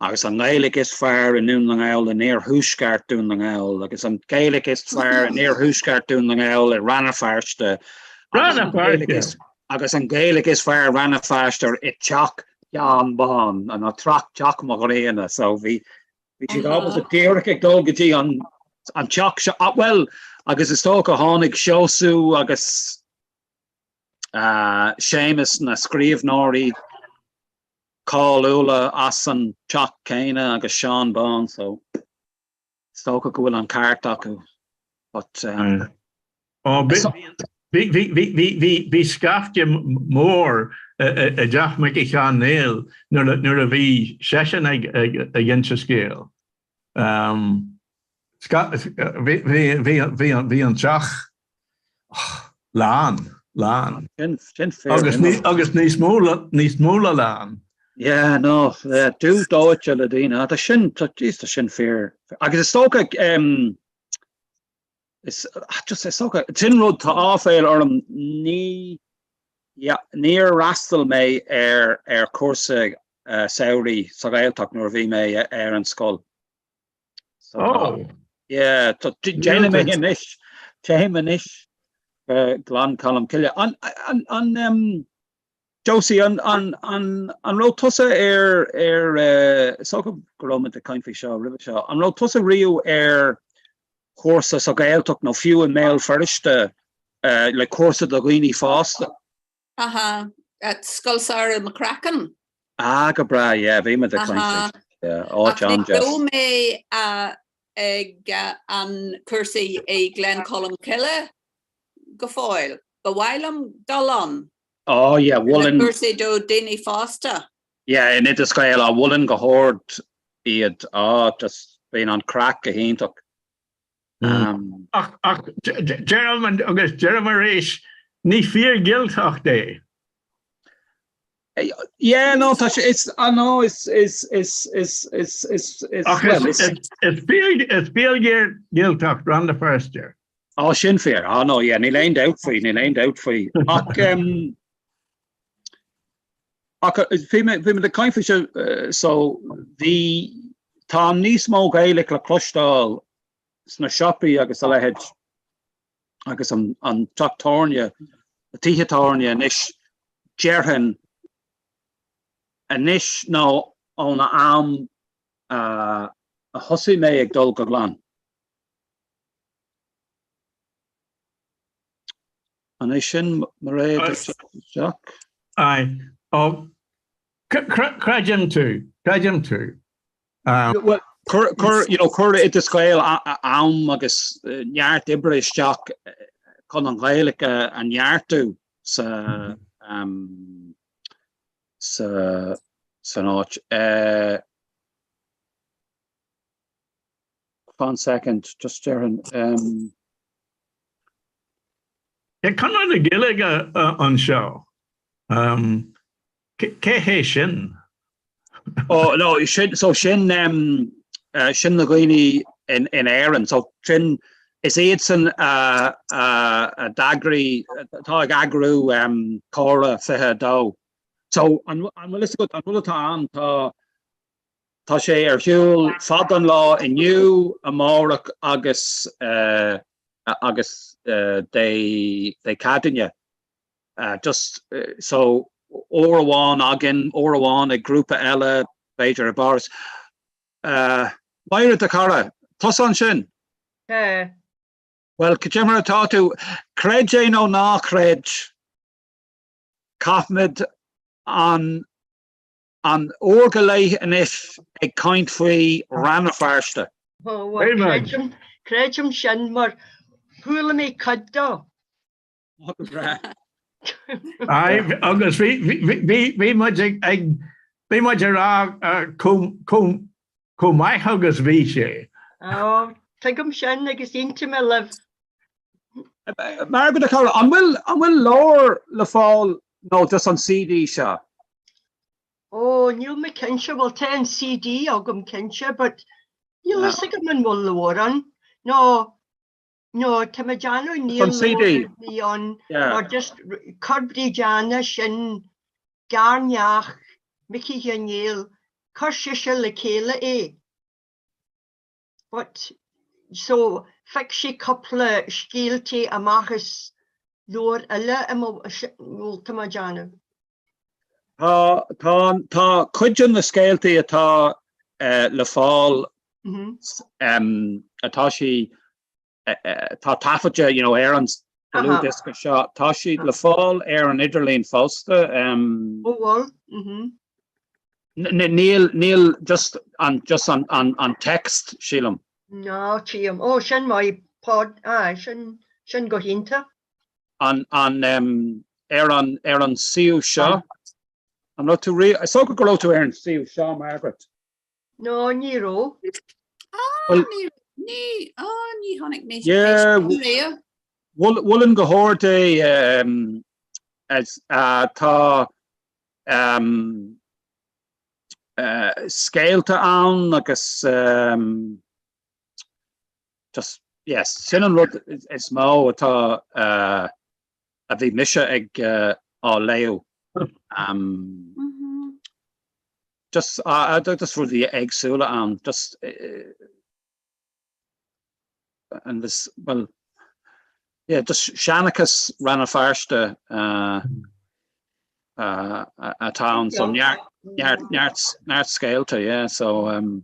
agus an Ghaeilge is fearr i nDún na nGall in iarthuaisceart Dún na nGall agus an Ghaeilge is fearr in iarthuaisceart Dún na nGall i Rann na Feirste agus an Ghaeilge is fearr i Rann na Feirste i dteach Sheáin Bán, nó teach Mac Grianna, so bhí bhí siad ábalta díreach ag dul go dtí an an teach seo, ah, bhuel, agus is dócha tháinig Seosamh agus uh, Séamus na scríbhneoirí cáiliúla as an teach céanna agus Seán Bán, so is dócha go bhfuil an ceart acu. But, um, Ó, bhí scaifte mór i dteach Mhicí Sheáin Néill nuair a bhí seisean ag inse scéil. Bhí an teach lán, lán. Agus níos mó ná lán. Yeah, no, dubh dóite le daoine. Tá sin, tá sin fíor. Agus is dócha, Is just is dócha sin rud tá áiféal orm ní yeah, níor fhreastail mé ar ar chúrsa uh, samhraidh sa Ghaeltacht nuair a bhí mé ar an scoil. So, oh. Yeah, déanfaidh mé anois téim anois uh, Gleann Cholm Cille. An, an, an, um, Josie, an, an, an, an raibh tusa ar ar uh, is dócha go raibh muid ag caint faoi seo roimhe seo, an raibh tusa riamh ar chúrsa sa Ghaeltacht nó fiú i mBéal Feirste le cúrsa do dhaoine fásta. Aha, at Scoil Samhraidh McCracken. Ah, go breá, yeah, bhí muid ag caint faoi. Yeah, áit an-deas. Ach ní raibh mé ag an cúrsa i Gleann Cholm Cille go fóill. Ba mhaith liom dul ann. Oh yeah, mholfainn. Na cúrsaí do daoine fásta. Yeah, in Oideas Gael, ah, mholfainn go hard iad, ah, just bíonn an craic go hiontach. Um, ach, ach deirim agus deirim arís, ní fíor-Ghaeltacht é. Yeah, no, tá sé, it's, ah, no, is, is, is, is, is, is, is, Ach well, is, is, is, fíor, is fíor-Ghaeltacht Rann na Feirste. Á, sin fíor. Ah, no, yeah, níl aon dabht faoi, níl aon dabht faoi. Ach, um, Ach bhí mé bhí mé ag caint faoi seo so bhí tá níos mó Gaeilge le cloisteáil sna siopaí agus a leithéid agus an an teach tábhairne, na tithe tábhairne anois déarfainn anois nó ón am a thosaigh mé ag dul go Gleann. An é sin Mairéad ag teacht isteach? Aye. Ó, creidim tú, creidim tú. Bhuel, chuir, chuir, you know, chuir Oideas Gael am agus neart oibre isteach chun an Ghaeilge a neartú sa, sa, san áit. One second, just déarfainn. Um... Yeah, Conradh na Gaeilge anseo. Um, cé hé sin? Oh, no, sin, so sin, um, uh, sin na daoine in, in Éirinn. So sin, is iadsan uh, uh, a d'eagraigh, atá ag eagrú um, Comhrá 22. So an, an bhfuil fhios agat, an bhfuil atá ann, tá Tá sé ar siúl fada an lá inniu, amárach agus agus Dé Dé Céadaoine. Just so uair amháin againn, uair amháin ag grúpa eile, b'fhéidir i bPáras. Mairéad a chara, tusa ansin? Tá. Bhuel, cad é mar atá tú? Creid é nó ná creid, caithfimid an An uair go leith anois ag caint faoi Rann na Feirste. Ó, bhuel, creidim, creidim sin mar chuala mé cuid dó. Ó, go breá. Aye, agus bhí, bhí, bhí, bhí muid ag, ag, bhí muid ag rá chomh, chomh, chomh maith agus bhí sé. Ó, tuigim sin agus aontaím libh. Margaret a chara, an bhfuil, an bhfuil leabhar le fáil nó just an CD seo? Ó, níl mé cinnte, bhuel tá an CD agam cinnte, but níl fhios agam an bhfuil leabhar ann. No, no, tá mé ag déanamh níl An CD? leabhar ar bith ann, mar just chuir Bríd Anna sin garneach Micí Sheáin Néill, chuir sise le chéile é. But, so, phioc sí cúpla scéaltaí amach as leabhair eile i mo, bhuel, tá mé ag déanamh. Tá, tá, tá cuid de na scéaltaí atá le fáil, atá sí tá taifeadta you know, ar an dlúthdhiosca seo, tá siad le fáil ar an idirlíon fosta. Ó bhfuil? Mhm. Níl, níl just an, just an, an, an text, sílim. Ná, tchím. Ó, sin maith, pod, aye, sin, sin go hiontach. An, an, ar an, ar an suíomh seo, an raibh tú ri-, is dócha go raibh tú ar an suíomh seo, Margaret? No, ní raibh. Ah, ní, ní, ah, ní chonaic mé riamh. Mholfainn go hard é tá scéalta ann agus just, yes, sin an rud is mó atá a bhí mise ag á léamh. Just, just rudaí éagsúla ann, just and this, well, yeah, just seanchas Rann na Feirste atá ann, so neart, neart, neart, neart scéalta, yeah, so um,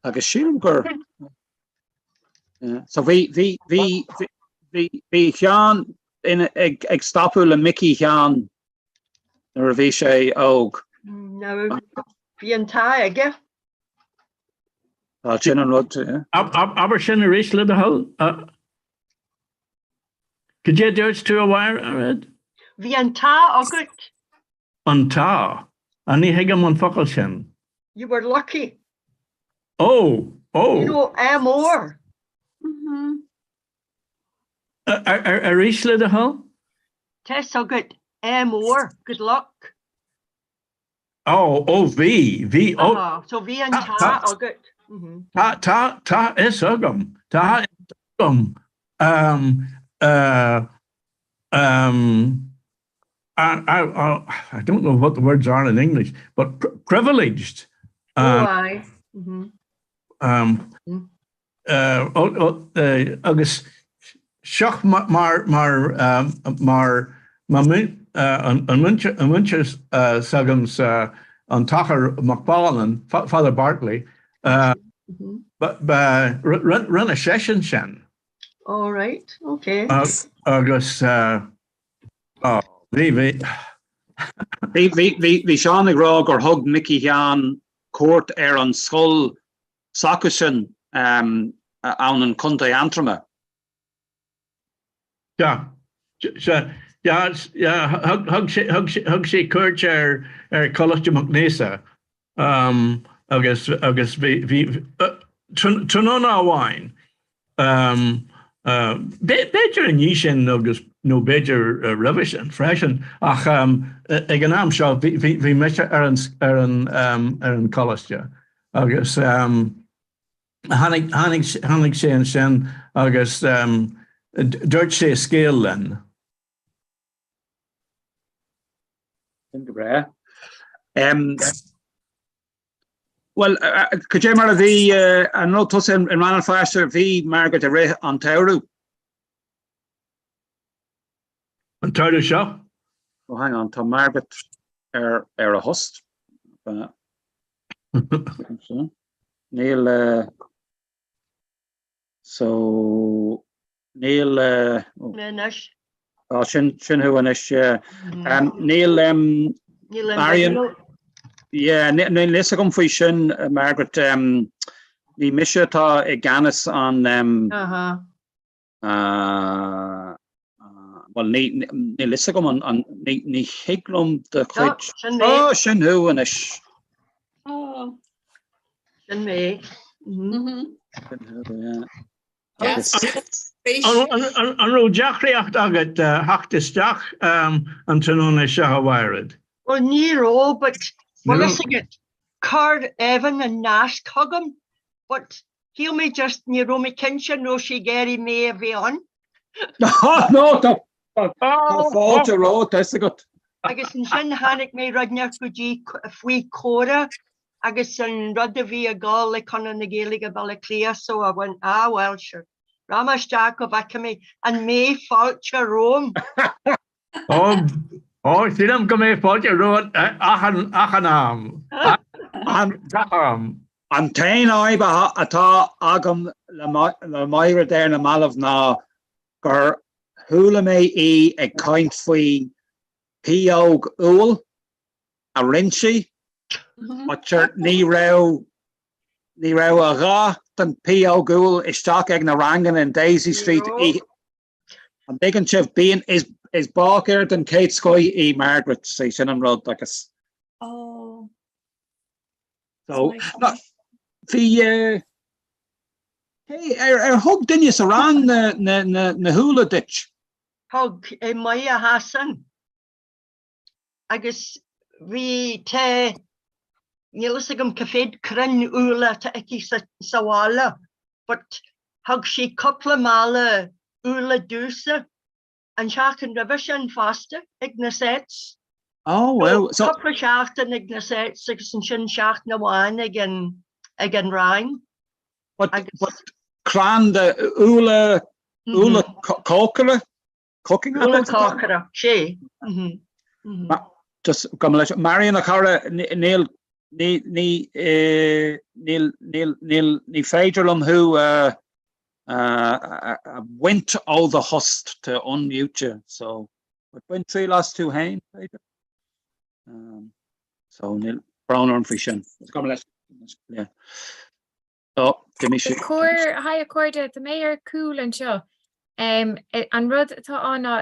agus sílim gur yeah, so bhí, bhí, bhí, bhí, bhí Seán ina, ag, ag stopadh le Micí Sheáin nuair a bhí sé óg. Now, bhí an t-ádh aige. Tá sin an rud, yeah. Abair sin arís le do thoil. Cad é a dúirt tú a Mhairéad? Bhí an t-ádh agat. An t-ádh? Ah, ní thuigim an focal sin. You were lucky. Oh, oh. You know, ádh mór. Arís le do thoil? Tá fhios agat, ádh mór, good luck. Ó, ó bhí, bhí, ó. So bhí an t-ádh agat. Tá, tá, tá fhios agam, tá fhios agam. Um, uh, um, I, I, I don't know what the words are in English, but pr privileged. Um, oh, aye. Mm -hmm. Um, mm. Agus seo mar mar mar an múinteoir s'agamsa an tAthair Mac Bálann, Father Bartley, rinne seisean sin. All right, okay. Agus bhí bhí. Bhí Seán ag rá gur thug Micí Sheáin cuairt ar an scoil s'acusan ann in Contae Aontroma. Sea, sea, yeah, thug sé, thug sé cuairt ar, ar Choláiste Mac Neasa agus, agus bhí, bhí, tráthnóna amháin, b'fhéidir i ndiaidh sin agus, nó b'fhéidir roimhe sin freisin, ach ag an am seo bhí, bhí, bhí mise ar an, ar an, ar an choláiste. Agus tháinig, tháinig, tháinig sé ansin agus dúirt sé scéal linn. Sin go breá. Bhuel, cad é mar a bhí, an raibh tusa i Rann na Feirste, bhí Margaret i rith an tsamhraidh? An tsamhradh seo? Oh, hang on, tá Margaret ar, ar a thost. Níl so níl anois. Á sin sin thú anois yeah. Níl Marion yeah níl a fhios agam faoi sin Margaret ní mise atá i gceannas an Bhuel, níl a fhios agam an, ní thig liom do chuid. Sin mé. Ó, sin thú anois. Sin mé. Sin thú, yeah. An raibh deacracht agat theacht isteach an tráthnóna seo a Mhairéad? Bhuel ní raibh but bhfuil fhios agat, chuir Evan an nasc chugam but shíl mé just ní raibh mé cinnte an raibh sé ag iarraidh mé a bheith ann. No tá fáilte romhat, tá fhios agat. Agus ansin tháinig mé rud inteacht go dtí faoi comhrá agus an rud a bhí ag dul le Conradh na Gaeilge Baile Átha Cliath so I went ah well sure rachaidh mé isteach go bhfeicfidh mé an mbeidh fáilte romham. Ó, sílim go mbeidh fáilte romhat achan, achan am. Gach am. An t-aon fhadhb atá agam le Maighread ar na mallaibh ná gur chuala mé í ag caint faoi pióg úll a rinne sí, but sure ní raibh, ní raibh a dhath den pióg úll isteach ag na ranganna in Daisy Street oíche An dtuigeann sibh, bíonn, is, is báicéir den chéad scoth í Margaret, sé sin an rud agus. Oh. So, no, bhí, eh, cé, ar, ar thug duine sa rang na, na, na, na húlla duit? Thug, eh, Moya Hassan. Agus bhí, tá, níl fhios agam cá mhéad crann úlla atá aici sa, sa bhaile, but thug sí cúpla mála úlla domhsa an tseachtain roimhe sin fosta ag na sets. Oh, well, so. Cúpla seachtain ag na sets agus ansin seachtain amháin ag an, ag an rang. But, but crann de úlla, úlla cócaire? Cooking Úlla cócaire, sé. Just gabh mo leithscéal. Marion a chara, níl, ní, ní, níl, níl, níl, ní féidir liom thú a, a bhaint ó do thost to unmute you, so, but bain triail as tú féin, b'fhéidir? So, níl brón orm faoi sin. Gabh mo leithscéal. Yeah. Hi a chairde, tá mé ar cúl anseo. An rud atá ann ná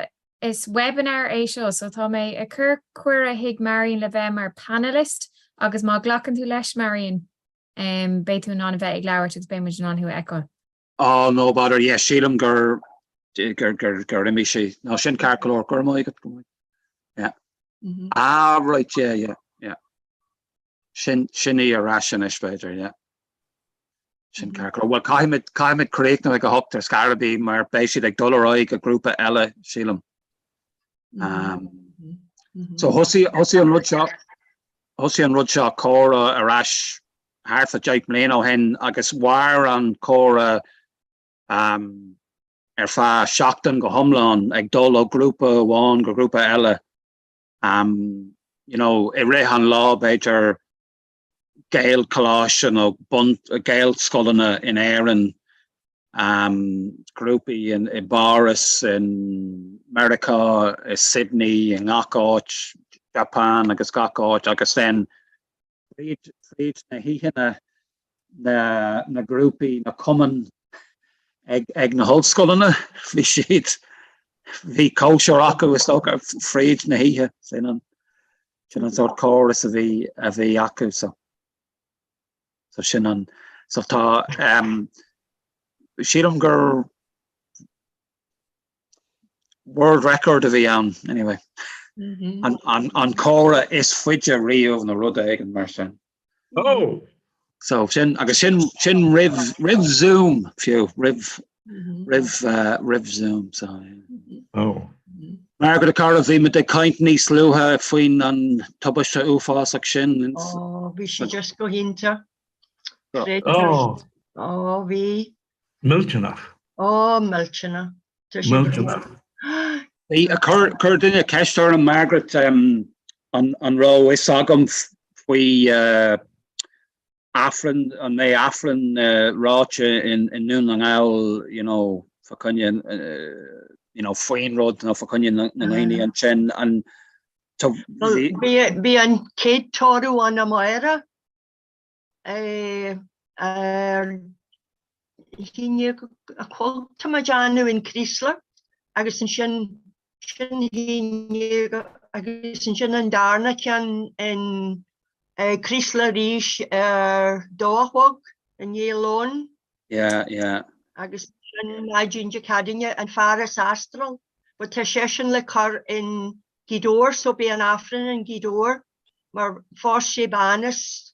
is webinar é seo so tá mé ag cur cuireadh chuig Marion le bheith mar panelist agus má ghlacann tú leis Marion beidh tú in ann a bheith ag labhairt agus beidh muid in ann thú a fheiceáil. Oh no bother, yeah, sílim gur gur gur gur imigh sí. No sin ceart go leor, go raibh maith agat, go raibh maith. Yeah. Ah right, yeah, yeah, yeah. Sin, sin í ar ais anois b'fhéidir, yeah. Sin ceart go leor. Bhuel, caithfimid, caithfimid críochnú ag a hocht ar scor ar bith mar beidh siad ag dul ar aghaidh go grúpa eile, sílim. Um, so thosaigh, thosaigh an rud seo, thosaigh an rud seo comhrá ar ais thart fá 10 mbliana ó shin agus mhair an comhrá um, ar feadh seachtain go hiomlán ag dul ó grúpa amháin go grúpa eile. Um, you know, i rith an lá b'fhéidir Gaelcholáiste nó bun Gaelscoileanna in Éirinn, um, grúpaí in, i bPáras, in Meiriceá, i Sydney, i ngach áit, Japan agus gach áit agus then fríd, fríd na hoícheanna na, na grúpaí, na cumainn ag, ag na hollscoileanna, bhí siad, bhí cóisir acu is dócha fríd na hoíche, sin an, sin an sórt córas a bhí, a bhí acu so. So sin an, so tá, um, sílim gur world record a bhí ann anyway. Mm -hmm. An, an, an comhrá is faide riamh nó rud éigin mar sin. Oh! So sin agus sin sin roimh roimh Zoom fiú roimh mm-hmm. roimh uh, roimh Zoom so yeah. Oh. Margaret a chara bhí muid ag caint níos luaithe faoin an tubaiste uafásach sin. Oh, bhí sé just go hiontach. Oh. Oh, bhí. Millteanach. Oh, millteanach. Millteanach. Chuir duine ceist orm, Margaret, an raibh fhios agam faoi Aifreann, an mbeidh Aifreann ráite i nDún na nGall, you know, fa choinne, you know, faoin rud nó fa choinne na ndaoine ansin, an. Bhí an chéad tórramh ann amárach. Ar a haon déag a chlog tá mé ag déanamh in Creeslough agus ansin sin a haon déag agus ansin an darna ceann in Creeslough arís ar dó a chlog i ndiaidh lóin. Yeah, yeah. Agus sin maidin Dé Céadaoine an fear as Astráil but tá seisean le cur in. Gaoth Dobhair so beidh an Aifreann in Gaoth Dobhair mar phós sé bean as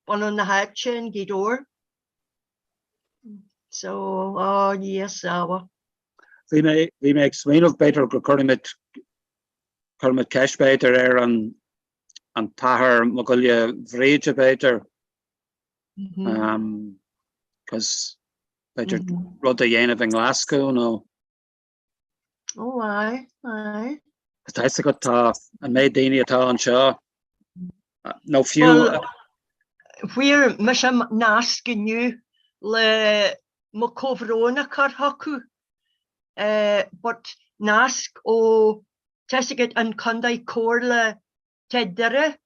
bunadh na háite in Gaoth Dobhair. So, oh Dhia sábháil. Bhí mé, bhí mé ag smaoineamh b'fhéidir go gcuirfimid, cuirfimid ceist b'fhéidir ar an, an tAthair Mac Giolla Bhríde b'fhéidir, um, cos b'fhéidir rud a dhéanamh i nGlasgow nó. Ó aye, aye. Tá fhios agat tá an méid daoine atá anseo nó fiú. Bhuel, fuair mise nasc inniu le mo comhbhrón a chur chucu, but nasc ó, tá fhios agat an Contae Comhairle, tá Doire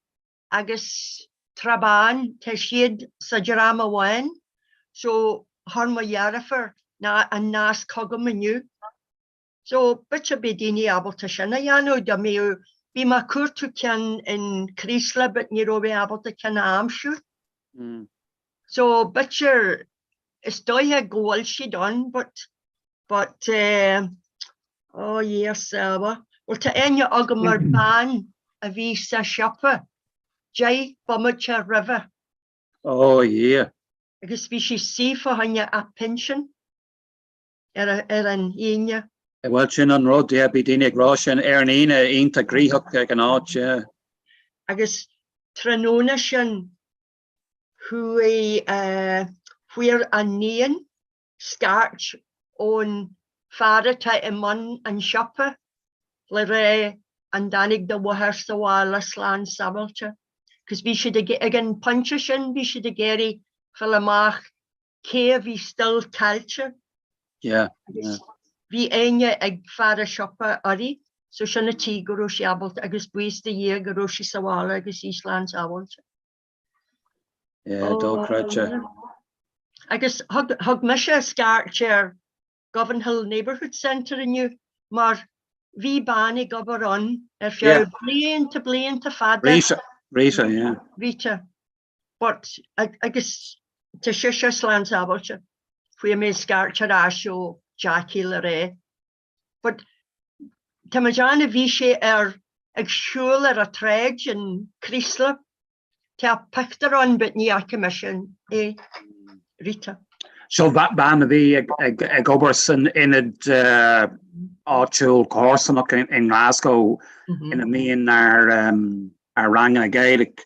agus Trá Bháin, tá siad sa dream amháin, so chuir mo dheirfiúr an nasc chugam inniu. So b'fhéidir beidh daoine ábalta sin a dhéanamh dá mbeadh, bhí mé ag cuartú ceann in Creeslough but ní raibh mé ábalta ceann a aimsiú. So b'fhéidir, is dóiche go bhfuil siad ann but, but eh, oh Dhia sábháil. Bhuel tá aithne agam ar bean a bhí sa siopa 10 bomaite roimhe. Oh Dhia. Agus bhí sí suí fá choinne a pinsean ar ar an Aoine. Bhuel sin an rud, yeah, bhí daoine ag rá sin ar an Aoine iontach gnoitheach ag an áit, yeah. Agus tráthnóna sin chuaigh, fuair an níon scairt ón fear atá i mbun an tsiopa le rá an dtáinig do mháthair sa bhaile slán sábháilte. Cos bhí siad ag, ag an pointe sin bhí siad ag iarraidh fáil amach cé a bhí still caillte. Yeah, yeah. Bhí aithne ag fear an siopa uirthi so sin an tslí go raibh sí ábalta agus buíochas do Dhia go raibh sí sa bhaile agus í slán sábháilte. Yeah, dochreidte. Agus thug, thug mise scairt ar Govanhill Neighbourhood Centre inniu mar bhí bean ag obair ann ar feadh Yeah. blianta, blianta fada. Rita, Rita, yeah. Rita. But, agus tá sise slán sábháilte. Fuair mé scairt ar ais ó Jackie le rá. But tá mé ag déanamh bhí sé ar ag siúl ar an tsráid in Creeslough. Tá pictiúr ann but ní fhaca mise é. Rita. Seo bean a bhí ag obair san ionad áitiúil comharsanach i nGlasgow ina mbíonn ár ranganna Gaeilge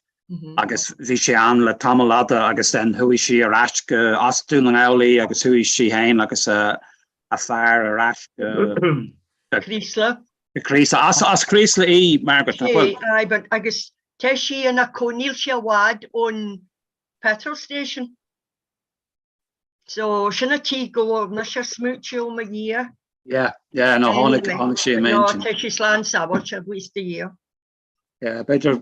agus bhí sí ann le tamall fhada agus then chuaigh sí ar ais go, as Dún na nGall í agus chuaigh sí féin agus a fear ar ais go Creeslough. Creeslough. As Creeslough í, Margaret, nach bhfuil? Aye, but agus tá sí ina cónaí, níl sí i bhfad ón petrol station. So sin an tslí go bhfuil mise ag smaointiú ó mo Dhia. Yeah, yeah, no, tháinig, tháinig sí i m'intinn. No, tá sí slán sábháilte, buíochas do Dhia. Yeah, b'fhéidir,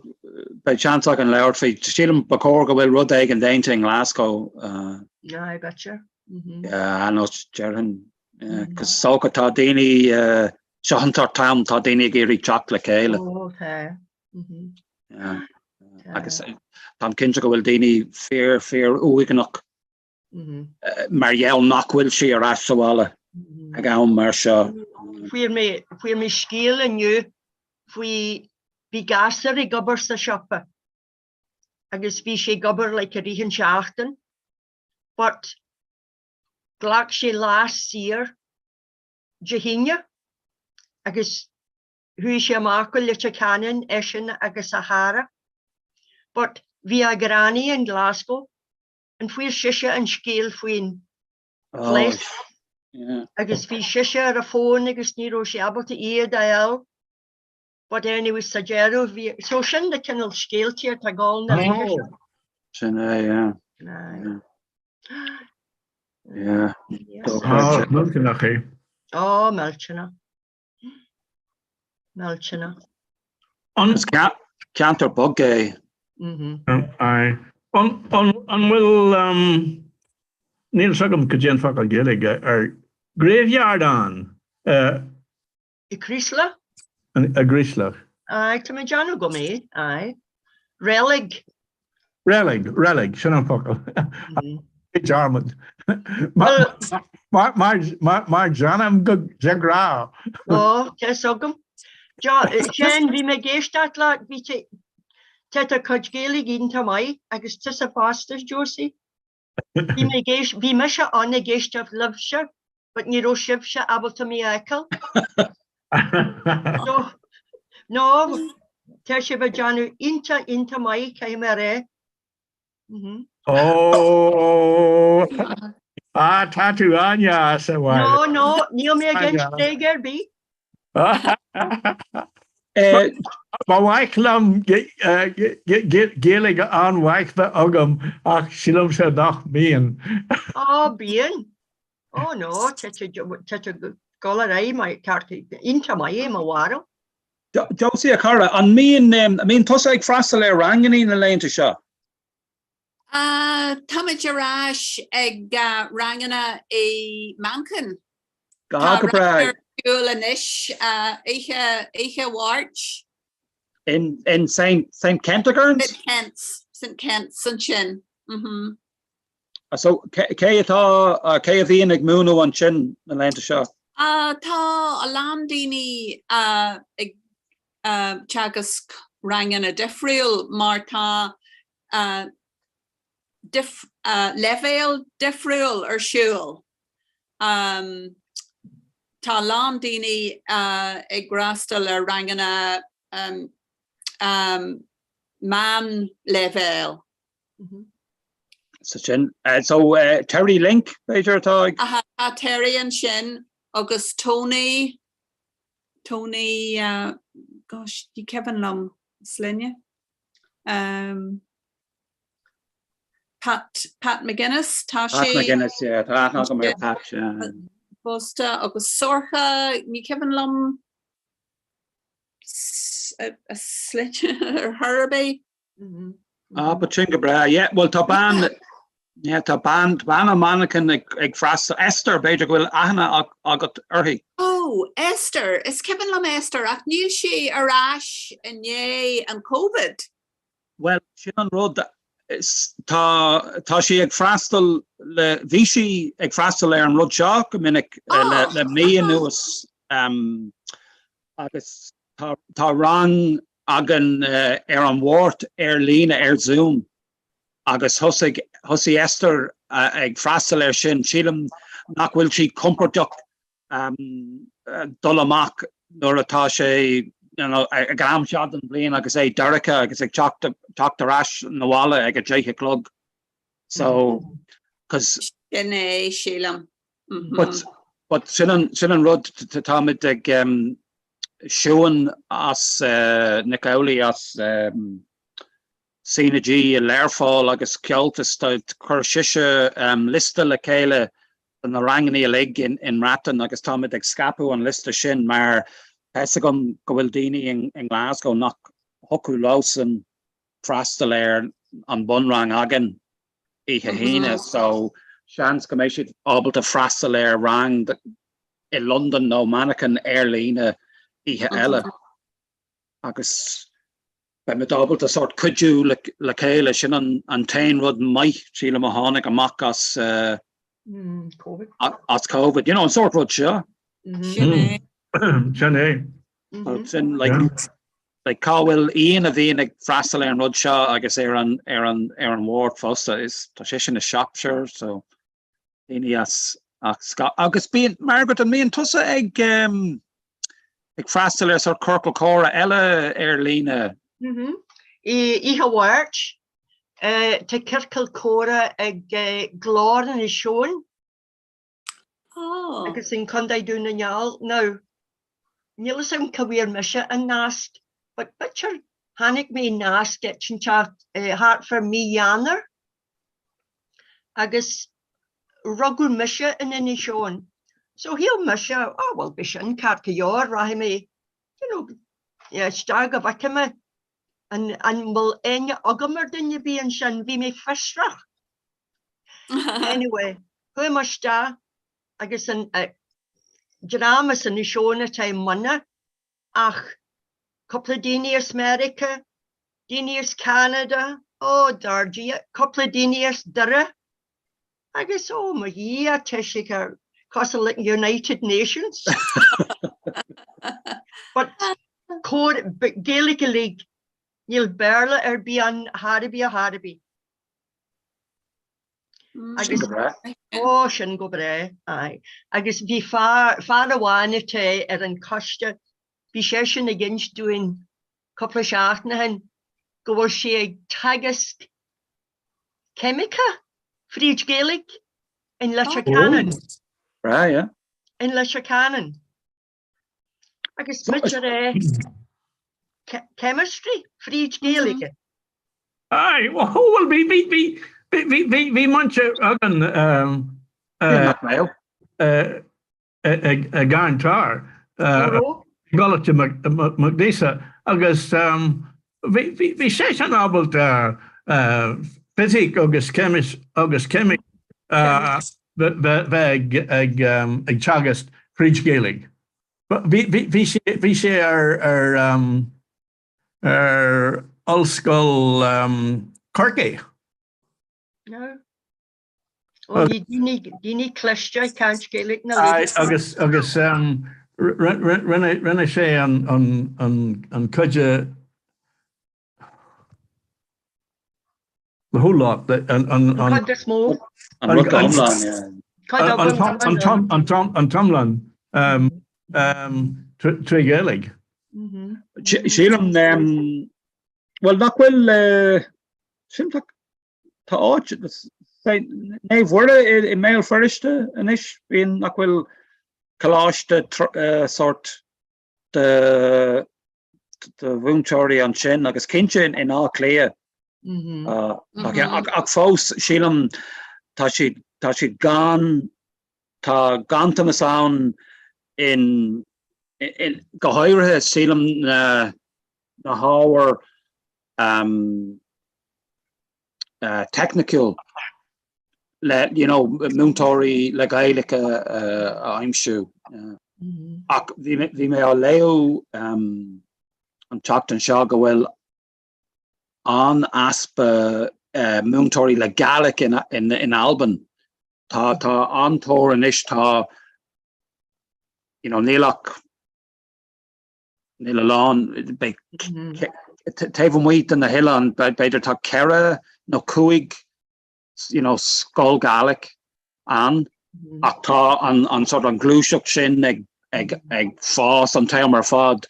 beidh seans againn labhairt faoi. Sílim ba chóir go bhfuil rud éigin déanta i nGlasgow. Uh, Aye, betcha. Mm -hmm. Yeah, nó déarfainn. Yeah, cos is dócha tá daoine, uh, seo an t-am, tá daoine ag iarraidh teacht le chéile. Oh, tá. Mm -hmm. Yeah. Agus táim cinnte go bhfuil daoine fíor, fíor uaigneach mar gheall nach bhfuil sí ar ais sa bhaile ag am mar seo. Fuair mé, fuair mé scéal inniu faoi, bhí gasúr ag obair sa siopa agus bhí sé ag obair like i rith an seachtain but ghlac sé lá saor Dé hAoine agus chuaigh sé amach go Leitir Ceanainn eisean agus a chara but bhí a granny in Glasgow and fuair sise an scéal faoin phléasc agus bhí sise ar a fón agus ní raibh sí ábalta iad a fháil but anyway sa deireadh bhí so sin na cineál scéaltaí atá ag dul na laetha seo. Sin é, yeah. Yeah. Á, millteanach é. Á, millteanach. Millteanach. Is ceantar bog é. Aye. An bhfuil, níl 's agam cad é an focal Gaeilge ar graveyard ann? I Creeslough? I gCraoslach. Aye, tá mé ag déanamh go mbeidh, aye. Reilig. Reilig, reilig, sin an focal. Dearmad. Mar déanaim go de ghnáth. Ó, tá 'fhios agam. Seán, bhí mé ag éisteacht leat, bhí tú, tá do chuid Gaeilge iontach maith agus tusa fosta, Josie. Bhí mé ag éist, bhí mise ann ag éisteacht libhse, but ní raibh sibhse ábalta mé a fheiceáil. So, no, tá sibh ag déanamh iontach, iontach maith, caithfidh mé a rá. Ó! Ah, tá tú an-deas, a Mháire. No, no, níl mé ag insint bréag ar bith. Ba mhaith liom Gaeilge an-mhaith bheith agam ach sílimse nach mbíonn. Á, bíonn. Ó no, tá tú ag dul ar aghaidh maith, ceart, iontach maith é mo bharúil. Josie, a chara, an mbíonn, an mbíonn tusa ag freastal ar rangannaí na laethanta seo? Táimid ar ais ag ranganna i Manchain. Tá go breá. Ar siúl anois oíche, oíche Mháirt. In, in St. St. Kentigern's? St. Kent's, St. Kent's ansin. Mhm. So, cé atá, cé a bhíonn ag múineadh ansin na laethanta seo? Tá a lán daoine ag teagasc ranganna difriúil mar tá leibhéal difriúil ar siúl. Tá a lán daoine ag freastal ar ranganna meánleibhéil. So sin, so Terry Link, b'fhéidir atá ag. Tá Terry ansin agus Tony, Tony, gosh, ní cuimhin liom a sloinne. Pat, Pat McGuinness, tá sé. Pat McGuinness, yeah, tá aithne agam ar Pat, yeah. Fosta agus Sorcha, ní cuimhin liom a sloinne ar chor ar bith. Ah, but sin go breá, yeah, well tá bean, yeah, tá bean, bean i Manchain ag, ag freastal, Esther, b'fhéidir go bhfuil aithne agat uirthi. Oh, Esther, is cuimhin liom Esther ach níl sí ar ais i ndiaidh an Covid. Well, sin an rud, tá, tá sí ag freastal le, bhí sí ag freastal ar an rud seo go minic le, le mí anuas, um, agus Tá tá rang againn ar an Mháirt ar líne ar Zoom agus thosaigh thosaigh Esther ag freastal air sin. Sílim nach bhfuil sí compordach dul amach nuair atá sé you know ag an am seo den bhliain agus é dorcha agus ag teacht teacht ar ais na bhaile ag a deich a chlog. So 'cause Sin é, sílim. But but sin an sin an rud táimid ag Siún as Nic Amhlaoibh as C na G i Learpholl agus Comhaltas chuir sise liosta le chéile de na ranganna uilig i mBreatain agus táimid ag scaipeadh an liosta sin mar tá fhios agam go bhfuil daoine i nGlasgow nach thiocfadh leosan freastal ar an bunrang againn oíche hAoine so seans go mbeidh siad ábalta freastal ar rang i Londain nó Manchain ar líne oíche eile agus beimid ábalta sórt cuidiú le chéile. Sin an t-aon rud maith sílim a tháinig amach as Covid. As Covid. You know, an sórt rud seo. Sin é. Sin é. Sin like Like cá bhfuil Ian a bhíonn ag freastal ar an rud seo agus ar an ar an ar an Mháirt fosta is tá sé sin i Shropshire so daoine as ach agus bíonn Margaret an mbíonn tusa ag um, ag freastal ar sort ciorcal comhrá eile ar líne? Mm -hmm. Oíche Mháirt uh, tá ciorcal comhrá ag uh, Glór Inis Eoghain Oh. Agus in Contae Dún na nGall. Now, níl fhios agam cá bhfuair mise an nasc, but b'fhéidir chonaic mé nasc eicínteacht thart fá mí Eanáir agus rugadh mise in Inis Eoghain. So shíl mise, oh well b'é sin ceart go leor, rachaidh mé, you know, isteach go bhfeicfidh mé an an bhfuil aithne agam ar duine ar bith ansin, bhí mé fiosrach. Anyway, chuaigh mé isteach agus an dream as Inis Eoghain atá i mbun ach cúpla daoine as Meiriceá, daoine as Ceanada, ó dar Dia, cúpla daoine as Doire agus ó mo Dhia, tá sé cosúil le United Nations. But Cór Gaeilge uilig, níl Béarla ar bith ann chor ar bith chor ar bith. Sin go breá. Ó, sin go breá, aye. Agus bhí fear, fear amháin atá ar an coiste, bhí seisean ag inst dúinn cúpla seachtain ó shin go bhfuil sé ag teagasc ceimice fríd Gaeilge in Leitir Ceanainn. Breá, yeah. In Leitir Ceanainn. Agus muid ar chemistry fríd Gaeilge. Aye, well bhí bhí bhí bhí bhí bhí múinteoir againn i gCarn Toir i gColáiste MacNeasa agus bhí bhí seisean ábalta fisic agus ceimic agus ceimic bheith ag ag teagasc fríd Gaeilge. Bhí bhí sé ar ar ar Ollscoil Chorcaí. No. Ó bhí daoine daoine cliste ag caint Gaeilge na Aye, agus agus rinne rinne sé an an an an cuid The whole lot. An an an Cuid is mó. An rud go hiomlán, yeah. An an t-iomlán trí Ghaeilge. Sílim, bhuel nach bhfuil, sílim tá tá áit, Naomh Mhuire i mBéal Feirste anois, bíonn nach bhfuil coláiste sórt de do mhúinteoirí ansin agus cinnte in Áth Cliath. Ach fós sílim tá siad tá siad gan tá ganntanas ann in in go háirithe sílim na na hábhair um, uh, teicniúil le you know, múinteoirí le Gaeilge a aimsiú. Ach bhí bhí mé á léamh um, an tseachtain seo go bhfuil an-easpa uh, múinteoirí le Gaelic in, in, in Albain. Tá tá an-tóir anois tá you know, níl ach níl a lán taobh amuigh de na hoileáin b'fhéidir tá ceithre nó cúig you know, scoil Gaelic ann ach tá an, an sort an gluaiseacht sin ag, ag, ag fás an t-am ar fad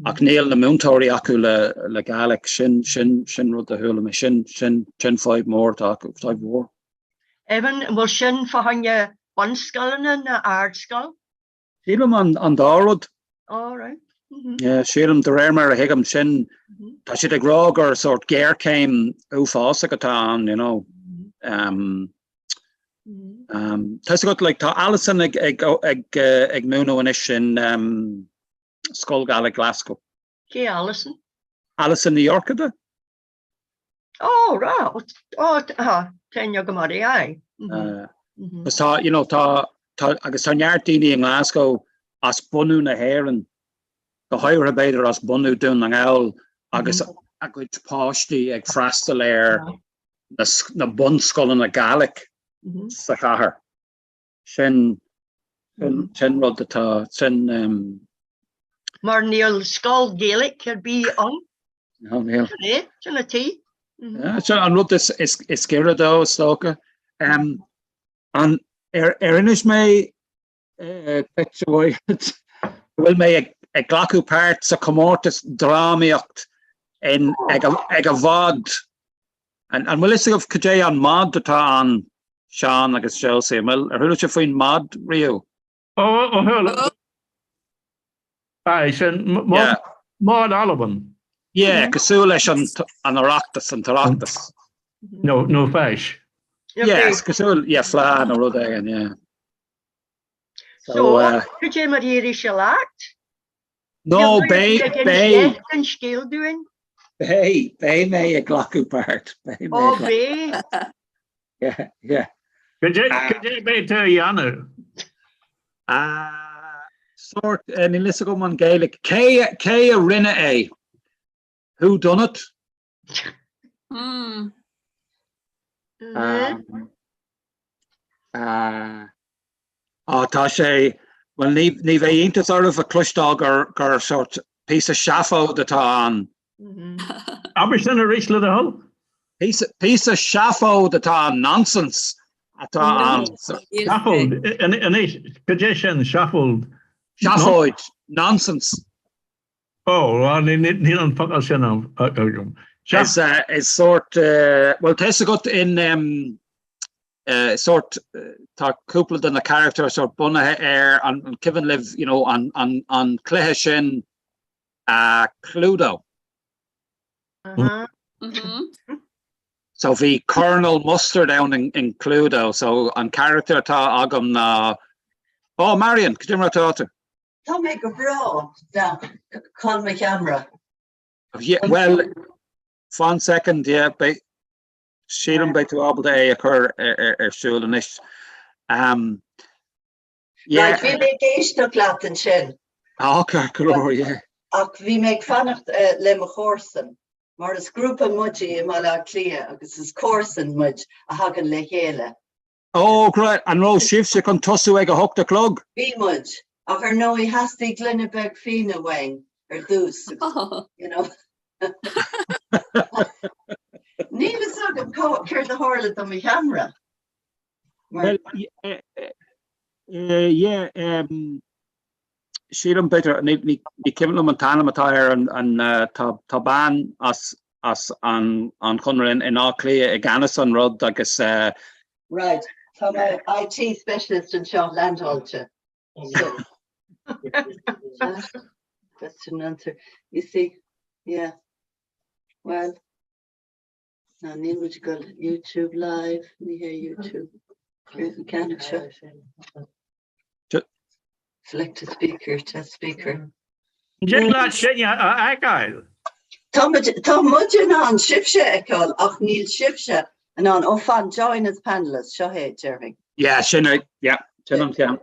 ach níl na múinteoirí acu le, le Gaelic sin, sin, sin rud a chuala mé sin, sin, sin fadhb mór atá acu, fadhb mhór. Evan, an bhfuil sin fá choinne bunscoileanna nó ardscoil? Sílim an dá rud. All right. Yeah, sílim de réir mar a thuigim sin, tá siad ag rá gur sort géarchéim uafásach atá ann, you know. Um, um, tá agat like, tá Alison ag, ag, ag, ag múineadh anois in um, Scoil Gaelic Glasgow. Cé Alison? Alison Ní Fhorcada? Oh, right. Oh, tá aithne agam uirthi, aye. Agus tá, you know, tá, tá, agus tá neart daoine i nGlasgow as bunú na hÉireann, go háirithe b'fhéidir as bunú Dún na nGall agus a gcuid páistí ag freastal ar na, na bunscoileanna Gaelic sa chathair. Sin, sin rud atá, sin. Mar níl scoil Gaelic ar bith ann. No, níl. Sin é, sin an tí. Sin an rud is, is, is giorra dó, is dócha. Um, an, ar, ar inis mé duit go bhfuil mé ag, ag glacadh páirt sa chomórtas drámaíocht in, ag, a, ag an MOD. An, an bhfuil fhios agaibh cad é an MOD atá ann? Seán agus Josie, an bhfuil, ar chuala sibh faoin MOD riamh? Ó, ó chuala. Aye, sin MOD Alban. Yeah, cosúil leis an an Oireachtas, an tOireachtas. No, nó feis. Yeah, is cosúil, yeah, fleadh nó rud éigin, yeah. So, cad é mar éirigh sé leat? No, beidh, beidh. An scéal dúinn? Beidh, beidh mé ag glacadh páirt. Beidh mé. Ó, beidh. Yeah, yeah. Cad é, cad é beidh tú a dhéanamh? Ah, sórt, níl fhios agam an Gaeilge. Cé, cé a rinne é? Who done it? Hmm. Um, uh, Á, tá sé, bhuel, ní, ní bheidh iontas oraibh a chloisteáil gur, gur sórt. Píosa seafóid atá ann. Abair sin arís le do thoil. Píosa seafóid atá ann, nonsense atá ann. Seafóid, anois, cad é sin, seafóid? Seafóid, nonsense. Ó, níl an focal sin agam. Is sórt, bhuel, tá fhios agat in sórt, tá cúpla de na carachtair sórt bunaithe ar, an cuimhin libh, you know, an, an, an cluiche sin Cluedo? So bhí Colonel Mustard ann in, in Cluedo, so an charachtar atá agam ná, oh Marion, cad é mar atá tú? Tá mé go breá, cá bhfuil mo cheamara. Yeah, well, fan second, yeah, beidh, sílim beidh tú ábalta é a chur ar siúl anois. Um, yeah. Right, bhí mé ag éisteacht leat ansin. Á, ceart go leor, yeah. Ach bhí mé ag fanacht uh, le mo chomharsan, mar is grúpa muid i mBaile Átha Cliath agus is comharsan muid a thagann le chéile. Ó, great, an raibh sibhse chun tosú ag a hocht a chlog? Bhí muid, ach ar ndóigh theastaigh gloine beag fíona uainn ar dtús, you know. Níl fhios agam céard a tharla do mo cheamara. Well, yeah, sílim b'fhéidir, ní cuimhin liom an t-ainm atá air, an, tá bean as as an Chonradh in Áth Cliath i gceannas an rud agus. Right, tá mo IT specialist anseo leaindeáilte. So, question and answer. You see, yeah. Well, ná níl muid ag dul YouTube live, ní hé YouTube. Céard an ceann seo? Select a speaker, test speaker. An dtig leat sinne a fheiceáil? Tá muid tá muid in ann sibhse a fheiceáil ach níl sibhse in ann. Ó fan, join as panelist, seo é, déarfainn. Yeah, sin é, yeah, sin an ceann.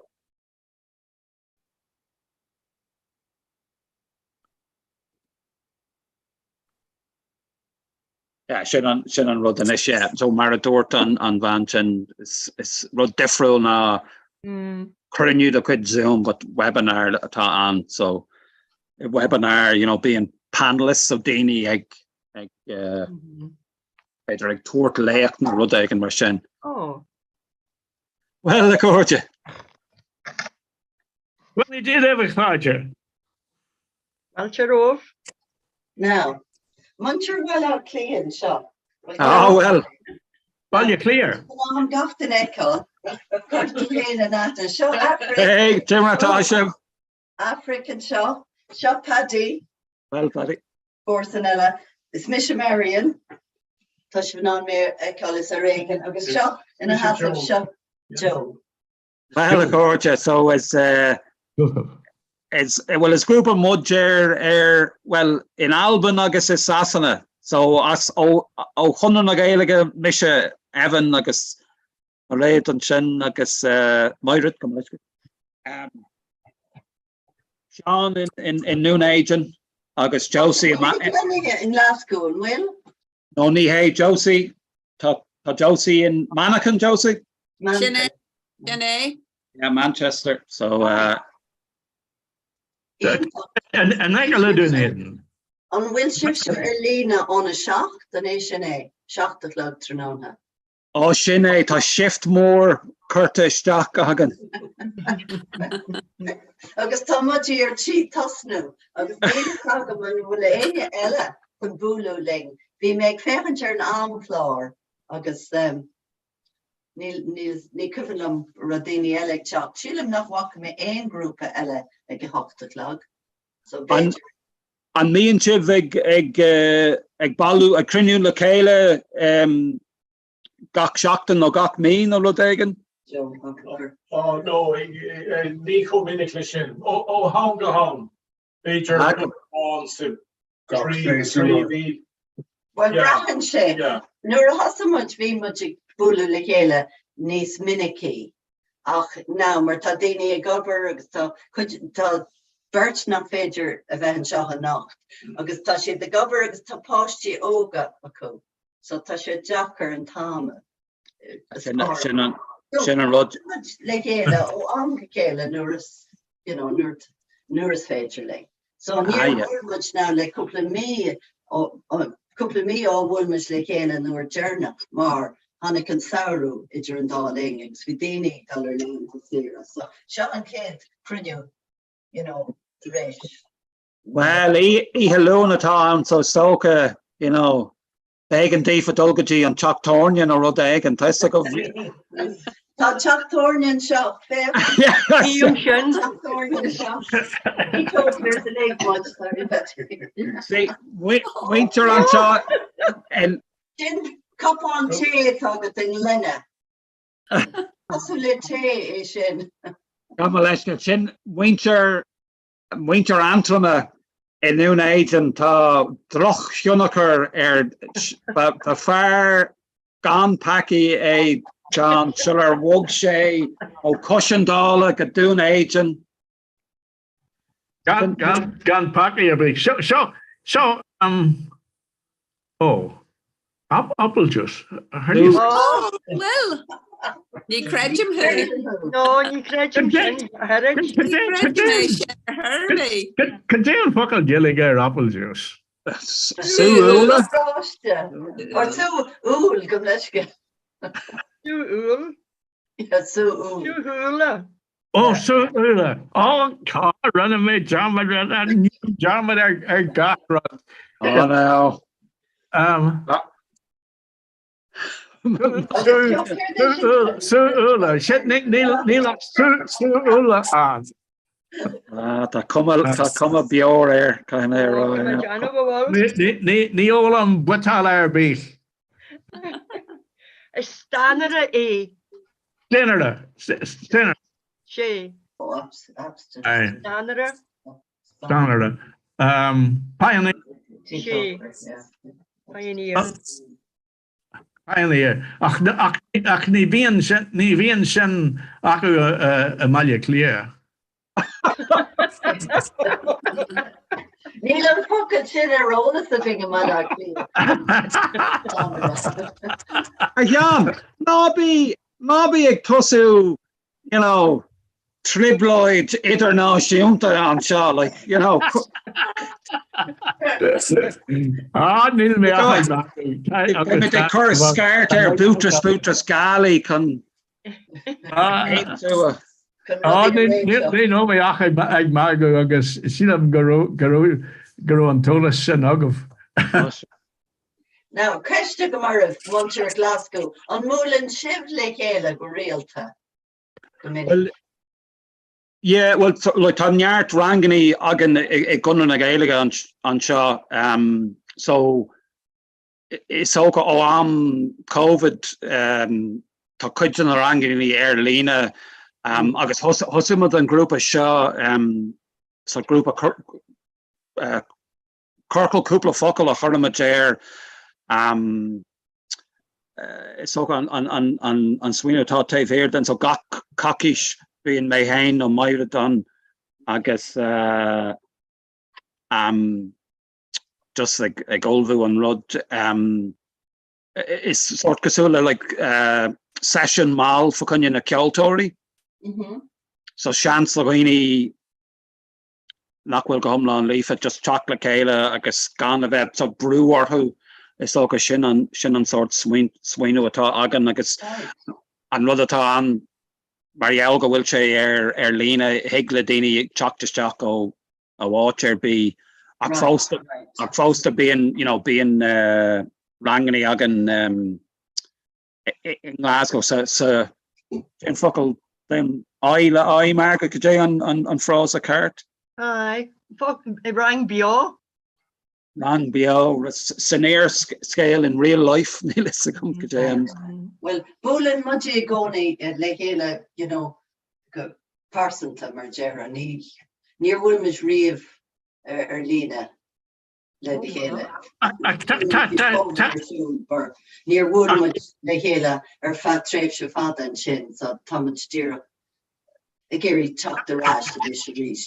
Yeah, sin an, sin an rud anois, yeah. So mar a dúirt an, an bhean sin, is, is rud difriúil ná mm. cruinniú de chuid Zoom, but webinar atá ann. So webinar, you know, bíonn panelists so daoine ag, ag uh, mm -hmm. b'fhéidir ag tabhairt léacht nó rud éigin mar sin. Oh. Well, a chairde. Well, ní dé a chairde. Fáilte romhaibh. Now, muintir Bhaile Átha Cliath anseo. Ah, well. Baile Cliath. An gach duine a fheiceáil. Cuir tú féin in aithne. Seo Aifric. Hey, cad é mar atá sibh. Aifric anseo. Seo Paddy. Well, Paddy. Comharsan eile. Is mise Marion. Tá sibh in ann mé a fheiceáil is ar éigean. Agus seo ina sheasamh seo Joe. Well, a chairde, so is is well is grúpa muid ar ar well in Albain agus i Sasana. So as ó ó Chonradh na Gaeilge mise Evan agus Mairéad ansin agus Mairéad go um, Seán in, in, in Dún Éideann agus Josie in Glasgow, an bhfuil? No ní hé Josie tá tá Josie in Manchain Josie? Sin é sin é. Yeah, Manchester. So uh, An ag le Dún Éideann? An bhfuil sibhse ar líne óna 7 an é sin é, 7 a chlog tráthnóna. Ó sin é, tá shift mór curtha isteach againn. Agus tá muid ar tí tosnú agus níl fhios agam an bhfuil éinne eile chun bualadh linn. Bhí mé ag féachaint ar an amchlár agus níl, níl, ní cuimhin liom raibh daoine eile ag teacht. Sílim nach bhfaca mé aon ghrúpa eile ag a hocht a chlog. So b'fhéidir. An mbíonn sibh ag, ag, ag bailiú, ag cruinniú le chéile gach seachtain nó gach mí nó rud éigin? Oh, no, ní chomh minic le sin. Ó am go ham, b'fhéidir amháin sa trí mhí. Bhuel, braitheann sé. Nuair a thosaigh muid, bhí muid ag bualadh le chéile níos minicí. Ach now, mar tá daoine ag obair agus tá cuid, tá beirt nach féidir a bheith anseo anocht agus tá siad ag obair agus tá páistí óga acu. So tá sé deacair an t-am a Sin an sin an rud. le chéile ó am go chéile nuair is, you know, nuair nuair is féidir linn. So níor bhuail muid now le cúpla mí cúpla mí ó bhuail muid le chéile an uair deireanach mar tháinig an samhradh idir an dá linn agus bhí daoine ag dul ar laethanta saoire. So seo an chéad cruinniú you know tar éis. Bhuel, oíche Luain atá ann so is dócha, you know, B'éigean daofa dul go dtí an teach tábhairne nó rud éigin, tá fhios agaibh. Tá teach tábhairne anseo, féach. Bíonn sin. Teach tábhairne anseo. Teetotallers uilig muid, sorry See, muintir anseo in. Sin cupán tae atá agat i ngloine. Cosúil le tae é sin. Gabh mo leithscéal, sin muintir Muintir Aontroma i nDún Éideann, tá drochthionchar ar, ba fear gan peacaí é John sular bhog sé ó Cois an Dála go Dún Éideann. Gan, gan, gan peacaí ar bith. Seo, seo, seo, um, Ó, apple juice. Ó, bhuel, ní chreidim thú. No, ní chreidim sin, a Herod. Ní chreidim é sin ar chor ar bith. Cad é an focal Gaeilge ar apple juice? Sú úlla? Or sú úll, gabh mo leithscéal. Sú úll. Sú úll. Sú úlla. Ó, sú úlla. Ó, cá rinne mé dearmad ar dearmad ar ar gach rud. Ó, no. Um, Sú úlla. Sin níl ach sú sú úlla ann. Ah, tá cuma tá cuma beor air, caithfidh mé a rá. Ní ólaim buitéal ar bith. Is stanaire é. Stanaire. Stanaire. Sé. Stanaire. Stanaire. Pioneer. Sé. Pioneer. Pioneer. Ach ach ní bhíonn sin ní bhíonn sin acu i mBaile Átha Cliath. Níl an focal sin ar eolas againn i mBaile Átha Cliath. A Sheáin, ná bí, ná bí ag tosú, you know, trioblóid idirnáisiúnta anseo, like, you know. Ah, níl mé ach ag Beimid ag cur scairt ar Boutros Boutros Ghali chun aontú a. Á, ní raibh mé ach ag magadh agus sílim go raibh an t-eolas sin agaibh. Now, ceist agam oraibh, muintir Glasgow, an mbuaileann sibh le chéile go rialta? Go minic? Well, yeah, well, like, tá neart rangannaí againn i gConradh na Gaeilge anseo, um, so Is dócha ó am Covid tá cuid de na ranganna ar líne agus thosaigh muid an grúpa seo sa grúpa Ciorcal Cúpla Focal a chuir muid air. Is dócha an smaoineamh atá taobh thiar den so gach coicís bíonn mé féin nó Maighread ann agus just ag ullmhú an rud. Is sórt cosúil le like seisiún mall fá choinne na ceoltóirí. So seans do dhaoine nach bhfuil go hiomlán líofa just teacht le chéile agus gan a bheith sórt brú orthu. Is dócha sin an sin an sórt smaoineamh atá againn agus an rud atá ann mar gheall go bhfuil sé ar ar líne thig le daoine teacht isteach ó ó áit ar bith ach fosta ach fosta bíonn you know bíonn rangannaí againn i nGlasgow sa sa cén focal den aghaidh le aghaidh Margaret cad é an an an frása ceart? Aye, rang beo. Rang beo san fhíorshaol in real life níl fhios agam cad é an. Bhuel, buaileann muid i gcónaí le chéile you know go pearsanta mar déarfá. Ní, níor bhuail muid riamh ar líne le chéile. Níor bhuail muid le chéile ar feadh tréimhse fada ansin so tá muid díreach ag iarraidh teacht ar ais anois arís.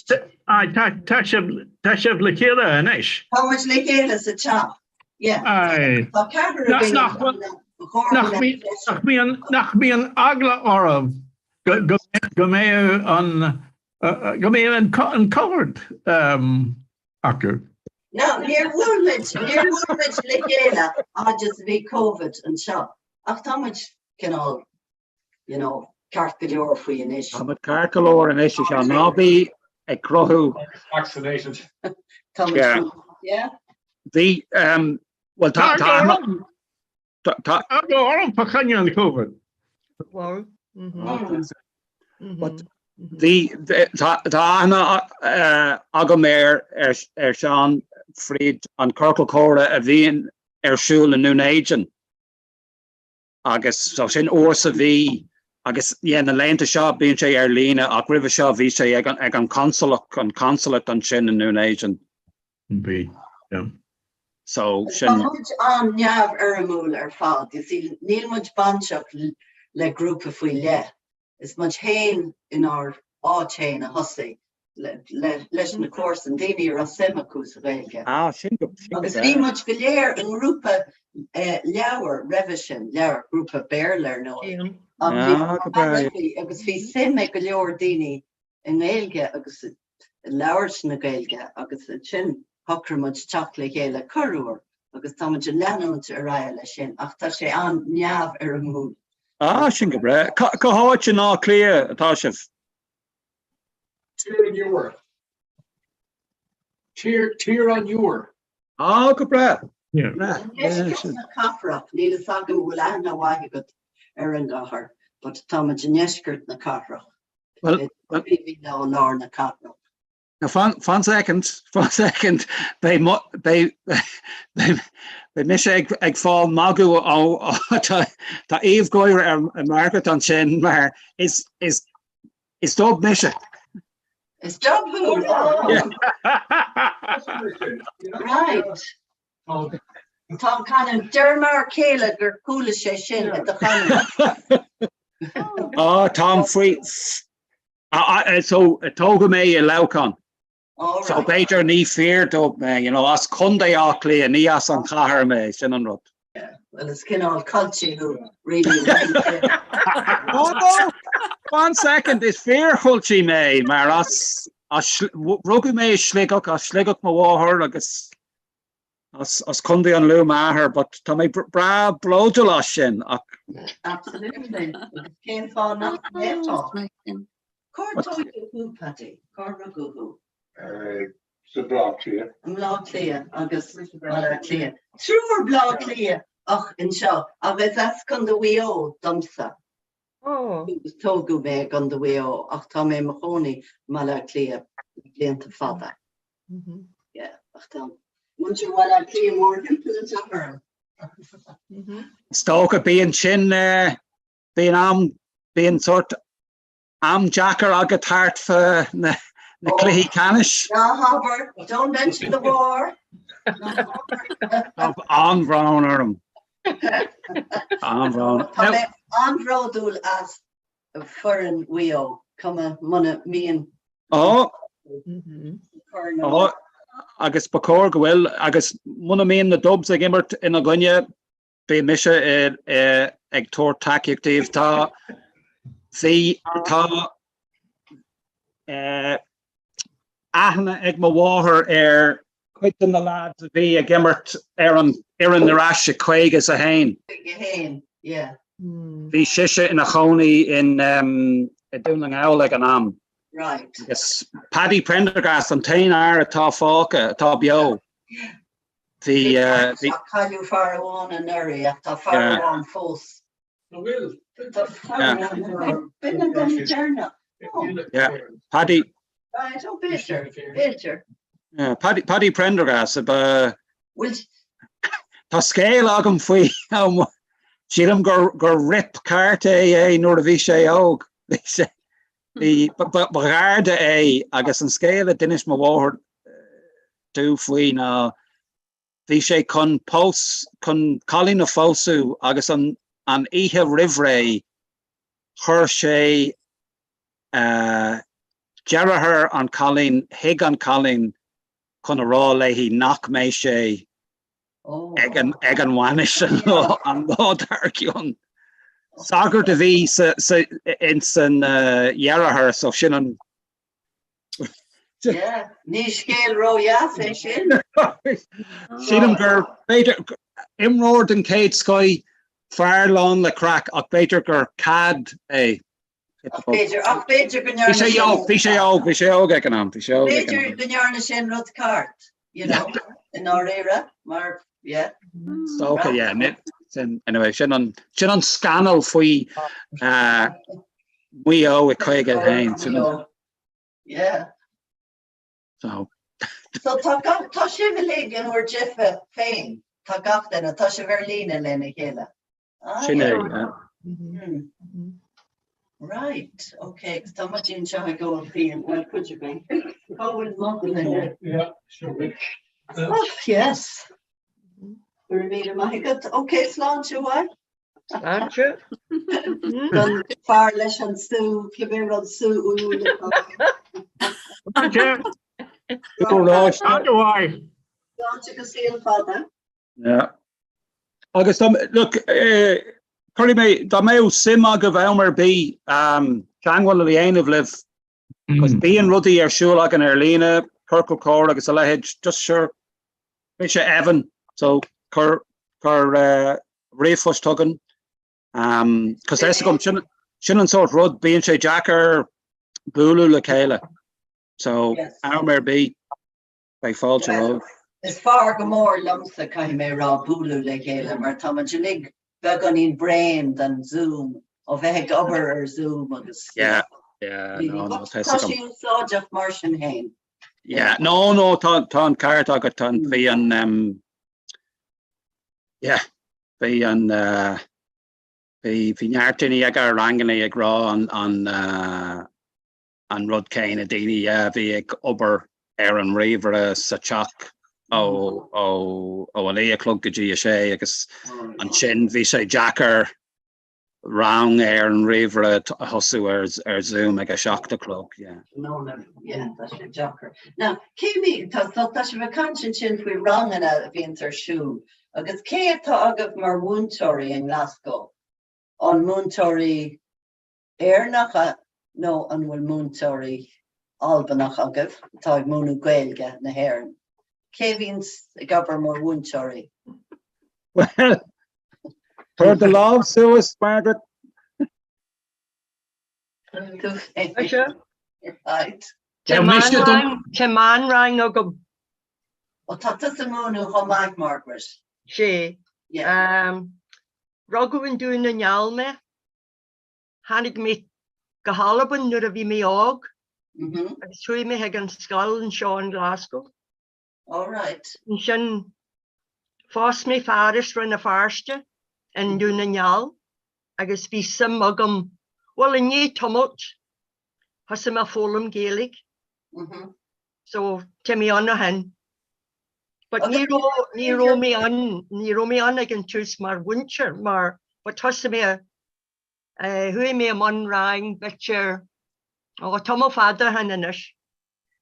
Aye, tá sibh, tá sibh le chéile anois. Tá muid le chéile sa teach, yeah. Aye. Tá ceathrar againn Nach, nach, nach mbíonn, nach mbíonn eagla oraibh go, go mbeadh an, go mbeadh an, an Covid, um. acu. No, níor bhuail muid, níor bhuail muid le chéile fhad is a bhí Covid anseo, ach tá muid cineál, you know, ceart go leor faoi anois. Tá muid ceart go leor anois, is ea, ná bí ag cruthú. Vaccinated. Tá muid, yeah. Bhí, bhuel, tá, tá, Tá eagla orm fá choinne an Covid. Bhuel. But bhí, tá aithne agam ar ar Seán fríd an ciorcal comhrá a bhíonn ar siúl i nDún Éideann agus so sin uair sa mhí agus yeah na laethanta seo bíonn sé ar líne ach roimhe seo bhí sé ag an ag an consulate an consulate ansin i nDún Éideann. Bhí, yeah. So sin. Tá muid an-neamhfhoirmiúil ar fad, you see, níl muid bainteach le grúpa faoi leith. Is muid féin inár áit féin a thosaigh leis na comharsain, daoine a raibh suim acu sa Ghaeilge. Ah, sin go, sin go Agus bhí muid go léir i ngrúpa leabhar roimhe sin, leabhar, grúpa Béarla ar ndóigh. Ah, go breá. Agus bhí suim ag go leor daoine i nGaeilge agus i labhairt na Gaeilge agus ansin shocraigh muid teacht le chéile corruair agus tá muid ag leanúint ar aghaidh leis sin ach tá sé an-neamhfhoirmiúil. Ah, sin go breá. Cá háit in Áth Cliath atá sibh? Tír an Iúir. Tír, Tír an Iúir. Ah, go breá. Deisceart na cathrach, níl fhios agam an bhfuil aithne mhaith agat ar an gcathair, but tá muid i ndeisceart na cathrach. Well, bhí ó lár na cathrach. Now, fan, fan second, fan second, beidh, beidh, beidh, beidh mise ag, ag fáil magadh ó, ó tá, tá aoibh gáire ar, ar Margaret ansin mar is, is, is dub mise. Is dub thú! Oh. Right. Tá an canúint, deir m'fhear céile gur chuala sé sin i do chanúint. Á, táim faoi, so tógadh mé i Leamhcán. So b'fhéidir ní fíor-dub mé, you know, as Contae Átha Cliath, ní as an chathair mé, sin an rud. Well, is cineál culchie thú, really. Oh no! One second, is fíor-chulchie mé, mar as, as, rugadh mé i Sligeach, as Sligeach mo mháthair agus As as Contae an Lú m'athair, but tá mé breá bródúil as sin ach. Absolutely. Agus cén fáth nach mbeifeá? Cár tógadh thú, Paddy? Cár rugadh thú? Sa Bhleá Cliath. I mBleá Cliath agus Baile Átha Cliath. Triúr Bleá Cliath ach anseo ach is as Contae Mhaigh Eo domsa. Agus tógadh mé i gContae Mhaigh Eo ach tá mé i mo chónaí i mBaile Átha Cliath le blianta fada. Yeah, ach tá muintir Bhaile Átha Cliath mórthimpeall anseo orm. Is dócha bíonn sin, bíonn am, bíonn sórt am deacair agat thart fá na cluichí ceannais. Ná habair, don't mention the war. Tá an-bhrón orm. An-bhrón. Tá mé an-bhródúil as foireann Mhaigh Eo, cuma muna mbíonn Ó, ó, agus ba chóir go bhfuil, agus muna mbíonn na Dubs ag imirt ina gcoinne, beidh mise ag tabhairt tacaíocht daoibh. Tá, bhí, tá aithne ag mo mháthair ar cuid de na lads a bhí ag imirt ar an fhoireann ar ais i 51. 51, yeah. Bhí sise ina chónaí in i Dún na nGall ag an am. Right. Agus Paddy Prendergast an t-aon fhear atá fágtha, atá beo. Bhí, bhí. Cailleadh fear amháin anuraidh ach tá fear amháin fós. An bhfuil? B'in an duine deireanach. Yeah, Paddy. Right, oh b'fhéidir, b'fhéidir. Yeah, Paddy, Paddy Prendergast, ba. Tá scéal agam faoi, sílim gur, gur rip ceart é é nuair a bhí sé óg. Bhí sé, bhí, ba, ba, ba gharda é agus an scéal a d'inis mo mháthair domh faoi ná Bhí sé chun pós, chun cailín a phósadh agus an an oíche roimhré chuir sé deartháir an chailín chuig an chailín chun a rá léi nach mbeidh sé ag an ag an bhainis an lá an lá dár gcionn. Sagart a bhí sa sa ins an dheartháir so sin an. Yeah, ní scéal ródheas é sin. Sílim gur b'fhéidir imreoir den chéad scoith, fear lán le craic ach b'fhéidir gur cad é. Ach b'fhéidir, ach b'fhéidir go ndearna sé óg, bhí sé óg, bhí sé óg ag an am, bhí sé óg ag an am. B'fhéidir go ndearna sé an rud ceart, you know, i ndáiríre, mar, yeah. So, yeah, sin, anyway, sin an, sin an scannal faoi uh, Maigh Eo i 51. Sin an, Yeah. So. So tá gach, tá sibh uilig in bhur dtithe féin, tá gach duine, tá sibh ar líne lena chéile. Ah, Sin é, yeah. Mm. Right, okay, agus tá muid anseo ag ól fíon, well, cuid againn. Cá bhfuil mo ghloine? Yeah, sure. Oh, yes. Go raibh míle maith agat. Okay, sláinte mhaith. Sláinte. Don fear leis an sú, cibé rud sú úll atá. Sláinte. Sláinte mhaith. Sláinte go saol fada. Yeah. Agus dá, look, eh, cuirfidh mé, dá mbeadh suim agaibh am ar bith um, teagmháil a dhéanamh libh, cos mm. bíonn rudaí ar siúl againn ar líne, ciorcal comhrá agus a leithéid, just sure, mise Evan, so cuir, cuir uh, ríomhphost chugainn. Um, cos tá a fhios agam, sin, sin an sórt rud, bíonn sé deacair bualadh le chéile. So, Yes. am ar bith. Beidh fáilte Well, romhaibh. is fearr go mór liomsa, caithfidh mé a rá, bualadh le chéile mar tá muid uilig beagáinín bréan den Zoom, ó bheith ag obair ar Zoom agus Yeah, yeah, no, no, tá tá sé úsáideach mar sin féin. Yeah, no, no, tá tá an ceart agat, tá an bhí an um, yeah, bhí an uh, bhí bhí neart daoine ag ár ranganna ag rá an an uh, an rud céanna, daoine a bhí ag obair ar an ríomhaire sa teach ó ó ó a naoi a chlog go dtí a sé agus ansin bhí sé deacair rang ar an ríomhaire a thosú ar ar Zoom ag a seacht a chlog. Yeah. No, no, yeah, tá sé deacair. Now, cé mí tá tá tá sibh ag caint ansin faoi ranganna a bhíonns ar siúl agus cé atá agaibh mar mhúinteoirí i nGlasgow? An múinteoirí Éireannacha nó an bhfuil múinteoirí Albanach agaibh atá ag múineadh Gaeilge na hÉireann? Cé a bhíonns ag obair mar mhúinteoirí? Well, tabhair do lámh suas, Margaret. Tú féin. Mise? Right. Tá meánrang agam. Ó tá tusa ag múineadh chomh maith, Margaret. Sé. Yeah. Rugadh i nDún na nGall mé. Tháinig mé go hAlbain nuair a bhí mé óg agus chuaigh mé chuig an scoil anseo in Glasgow. All right. Ansin phós mé fear as Rann na Feirste i nDún na nGall agus bhí suim agam, bhuel i ndiaidh tamailt thosaigh mé ag foghlaim Gaeilge. So tá mé ann ó shin. But ní raibh, ní raibh mé ann, ní raibh mé ann ag an tús mar mhúinteoir mar but thosaigh mé Chuaigh mé i mbun rang b'fhéidir, ó, tamall fada ó shin anois.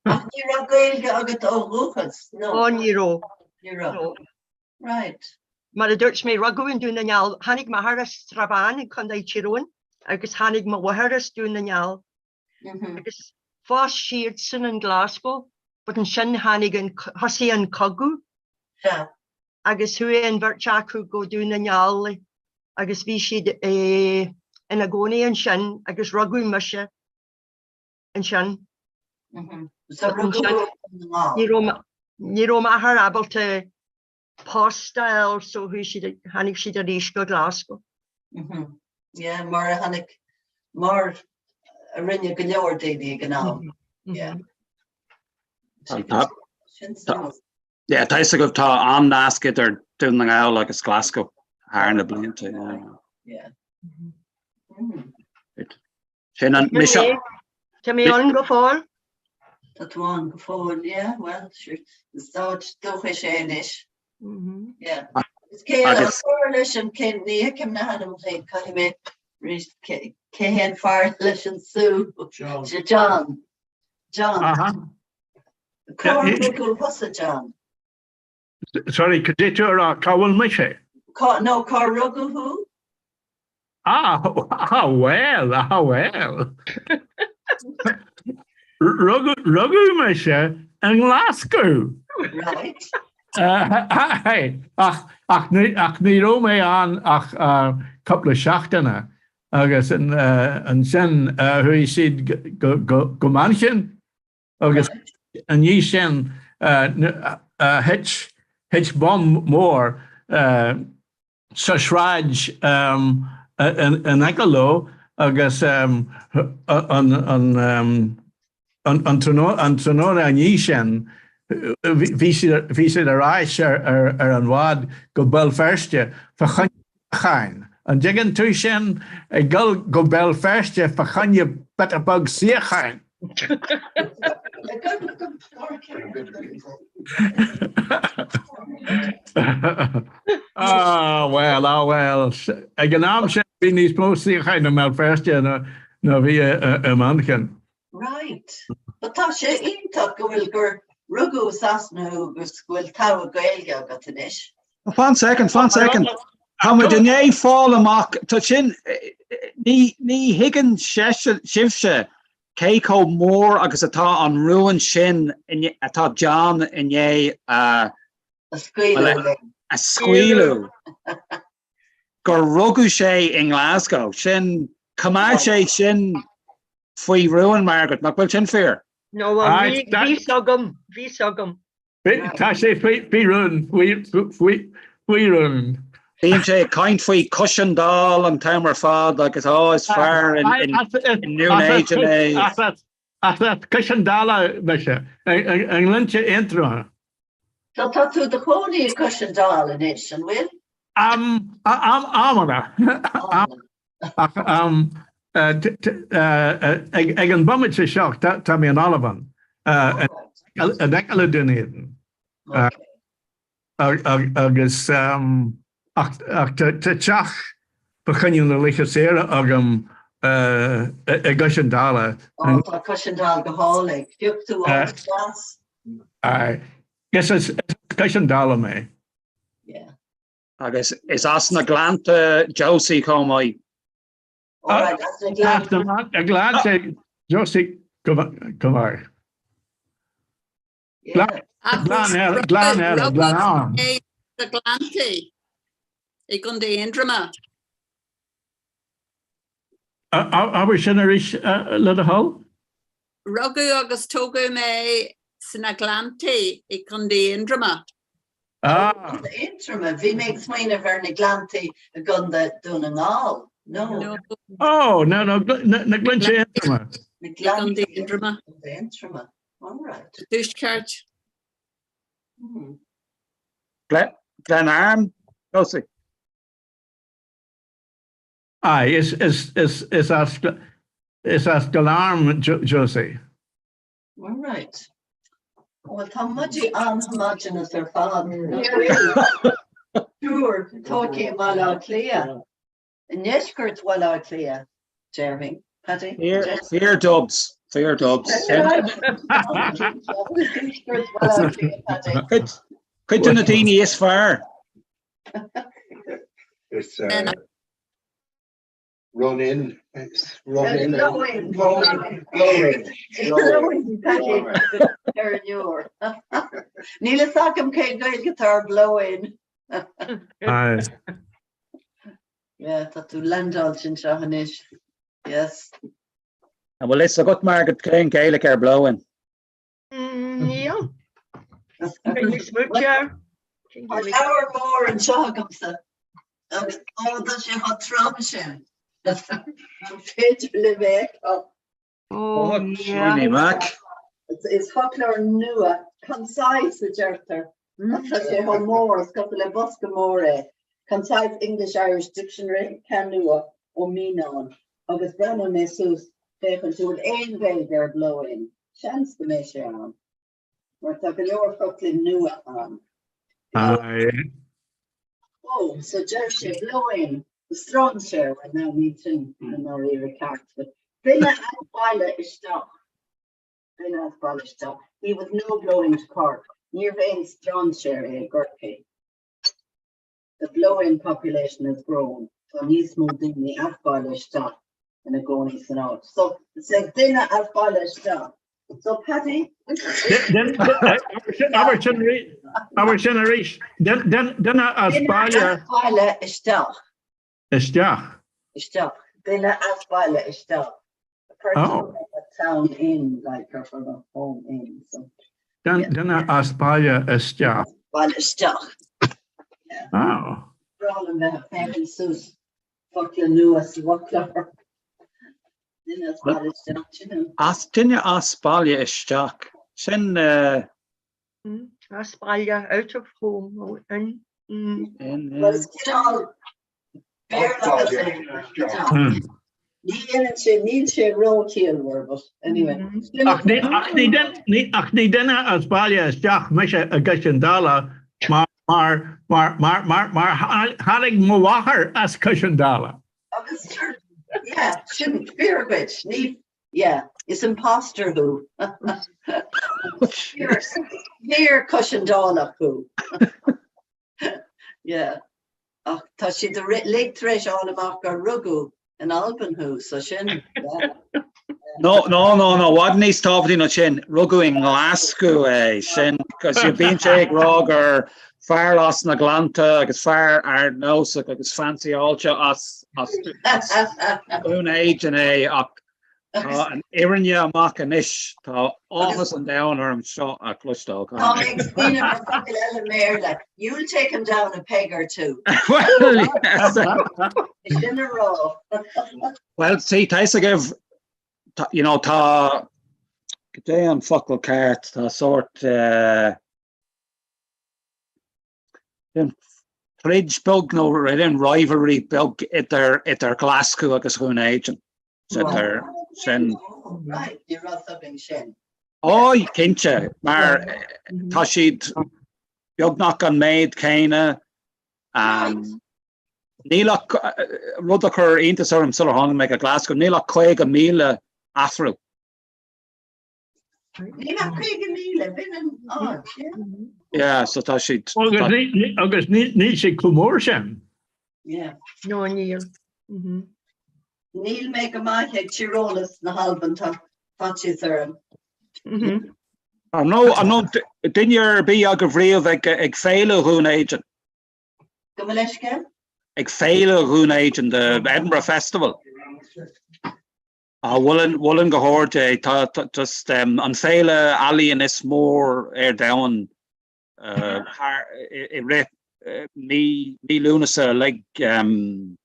Ach ní raibh Gaeilge agat ó dhúchas, nó? Ó, ní raibh. Ní raibh. No. Right. Mar a dúirt mé, rugadh i nDún na nGall. Tháinig m'athair as Srath Bán i gContae Thír Eoghain agus tháinig mo mháthair as Dún na nGall. Agus phós siadsan in Glasgow but ansin tháinig an, thosaigh an cogadh. Sea. Agus chuaigh an bheirt acu go Dún na nGall agus bhí siad ina gcónaí ansin agus rugadh mise ansin. So rugadh thú i nDún na nGall? Ní raibh m'athair ábalta post a fháil so chuaigh siad, tháinig siad arís go Glasgow. Yeah, mar a tháinig, mar a rinne go leor daoine ag an am. Yeah. Sin suimiúil. Yeah, tá fhios agaibh tá an-nasc idir Dún na nGall agus Glasgow thar na blianta. Yeah. Sin an mise. Tá mé ann go fóill. Tá tú ann go fóill, yeah, well, sure, is áit dúchais é anois. Yeah. Is cé an fear leis an cé ní fheicim na hainmneacha caithfidh mé arís cé cé hé an fear leis an sú? John. John. John. Cár rugadh thusa, John? Sorry, cad é tú a rá? Cá bhfuil mise? Cá, no, cár rugadh thú? Ah, ah, well, ah, well. Rugadh mise i nGlascú. Right. Ach ach ní raibh mé ann ach cúpla seachtaine agus ansin chuaigh siad go Manchain agus i ndiaidh sin thit bomb mór sa sráid in aice leo agus an tráthnóna i ndiaidh sin bhí siad ar ais ar an bhád go Béal Feirste fá choinne suíocháin. An dtuigeann tú sin? Ag dul go Béal Feirste fá choinne bit beag suíocháin. Ah well, ah well. Ag an am sin bhí níos mó suíocháin i mBéal Feirste ná a bhí i Manchain. Right. But tá sé iontach go bhfuil gur rugadh i Sasana thú agus go bhfuil togha Gaeilge agat anois. Fan second, fan second. Tá muid i ndiaidh fáil amach, tá sin, ní, ní thuigeann sibhse cé chomh mór agus atá an rún sin atá John i ndiaidh a a scaoileadh gur rugadh sé i nGlasgow. Sin, coimeád sé sin faoi rún, Margaret, nach bhfuil sin fíor? No, well, bhí fhios agam, bhí fhios agam. Tá sé faoi rún, faoi rún. Bíonn sé ag caint faoi Cois an Dal an t-am ar fad agus á is fear i nDún Éideann é. As Cois an Dála mise, i nGlinnte Aontroma. So tá tú i do chónaí i Cois an Dal anois, an bhfuil? Amanna. Ach ag an bomaite seo tá mé in Albain, in aice le Dún Éideann. Agus ach tá teach fá choinne na laetha saora agam i gCois an Dála. Ó, tá Cois an Dal go hálainn. Phioc tú áit deas. Aye. Is as Cois an Dála mé. Yeah. Agus is as na Gleannta Josie chomh maith. All right, as na Gleannta. Na Gleannta Josie chomh maith. Gleann eile, gleann eile, Glenarm. Sna Gleanntaí i gContae Aontroma. Abair sin arís le do thoil. Rugadh agus tógadh mé sna Gleanntaí i gContae Aontroma. Ah. Contae Aontroma, bhí mé ag smaoineamh ar na Gleanntaí i gContae Dún na nGall. No. Oh, no, no, na Gleannta Aontroma. Na Gleanntaí Aontroma. Contae Aontroma. All right. Tuaisceart. Hmm. Glenarm, Josie. Aye, is, is, is, is as, is as Glenarm, Josie. All right. Well, tá muid an-homogenous ar fad. Triúr tógtha i mBaile Átha Cliath. I ndeisceart Bhaile Átha Cliath, déarfainn. Paddy? Fíor Dubs. Fíor Dubs. Cuid de na daoine is fearr. It's uh, run in. It's run in. Blow in. Blow in. Blow in. Blow in. Ar an uair. Níl a fhios agam cén Gaeilge atá ar blow in. Aye. Yeah, tá tú landáilte anseo anois. Yes. An bhfuil fhios agat Margaret cén Gaeilge ar blow in? Níl. Níos mó Tá leabhar mór anseo agamsa agus ó tá sé chomh trom sin. An féidir libh é a fheiceáil? Oh, Shiny Mac. Is foclóir nua, concise a deirtear. Tá sé chomh mór, is cosúil le bosca mór é. Concise English-Irish Dictionary, ceann nua ó Mianán. Agus breathnóidh mé suas féachaint an bhfuil aon Ghaeilge ar blow in. Seans go mbeidh sé ann. Mar tá go leor focla nua ann. Aye. Oh, so deir sé blow in, strainséir, well now níl sin i ndáiríre ceart, but duine as baile isteach. Duine as baile isteach. He was no blow in to Cork. Níorbh aon strainséir é i gCorcaigh. The blow in population has grown. Tá níos mó daoine as baile isteach ina gcónaí san áit. So, it says duine as baile isteach. So Paddy. Abair sin arís. Duine as baile. Duine as baile isteach. Isteach. Isteach. Duine as baile isteach. A person from a town in, like, or from a home in. So. Duine as baile isteach. Baile isteach. Oh. Breá liom bheith ag féachaint suas focla nua sa bhfoclóir. Duine as baile isteach, sin é. As duine as baile isteach. Sin. As baile, out of home, nó in. In, Well, is cineál Béarlachas é. Ní dhéanann sé, níl sé róchiallmhar, but anyway. Ach ní, ach ní, ní, ach ní duine as baile isteach mise i gCois an Dála mar, mar, mar, mar, mar, mar tháinig mo mháthair as Cois an Dála. Agus yeah, sin fíor dhuit, ní, yeah, is imposter thú. Fíor Cois an Dálach thú. Yeah. Ach tá siad uilig tar éis fháil amach gur rugadh in Albain thú, so sin, yeah. No, no, no, no, i bhfad níos tábhachtaí ná sin, rugadh i nGlaschú é, sin, cos bíonn sé ag rá gur fear as na Gleannta agus fear ardnósach agus fancyáilte as, as, as Dún Éideann é ach tá an fhírinne amach anois, tá áthas an domhain orm seo a chloisteáil. Tá mé ag smaoineamh ar focal eile i mBéarla, you'll take him down a peg or two. Well, yes. Sin a rá. Well, see, tá fhios agaibh, you know, tá, cad é an focal ceart, tá sórt, eh, troid beag nó an rivalry beag idir, idir Glaschú agus Dhún Éideann. Idir sin. Right, ní raibh fhios againn sin. Ó, cinnte, mar tá siad beagnach an méid céanna. Níl ach, rud a chuir iontas orm sular tháinig mé go Glasgow, níl ach 50,000 eatarthu. Níl ach 50,000, b'in an áit, yeah. Yeah, so tá siad. Agus níl sé chomh mór sin. Yeah. No, níl. Níl mé go maith ag tíreolas na hAlban, tá faitíos orm. An raibh duine ar bith agaibh riamh ag Féile Dhún Éideann? Gabh mo leithscéal? Ag Féile Dhún Éideann, the Edinburgh Festival. Ah, mholfainn, mholfainn go hard é. Tá, tá, just um, an féile ealaíon is mór ar domhan uh, thar, i, i rith uh, mí, mí Lúnasa like um,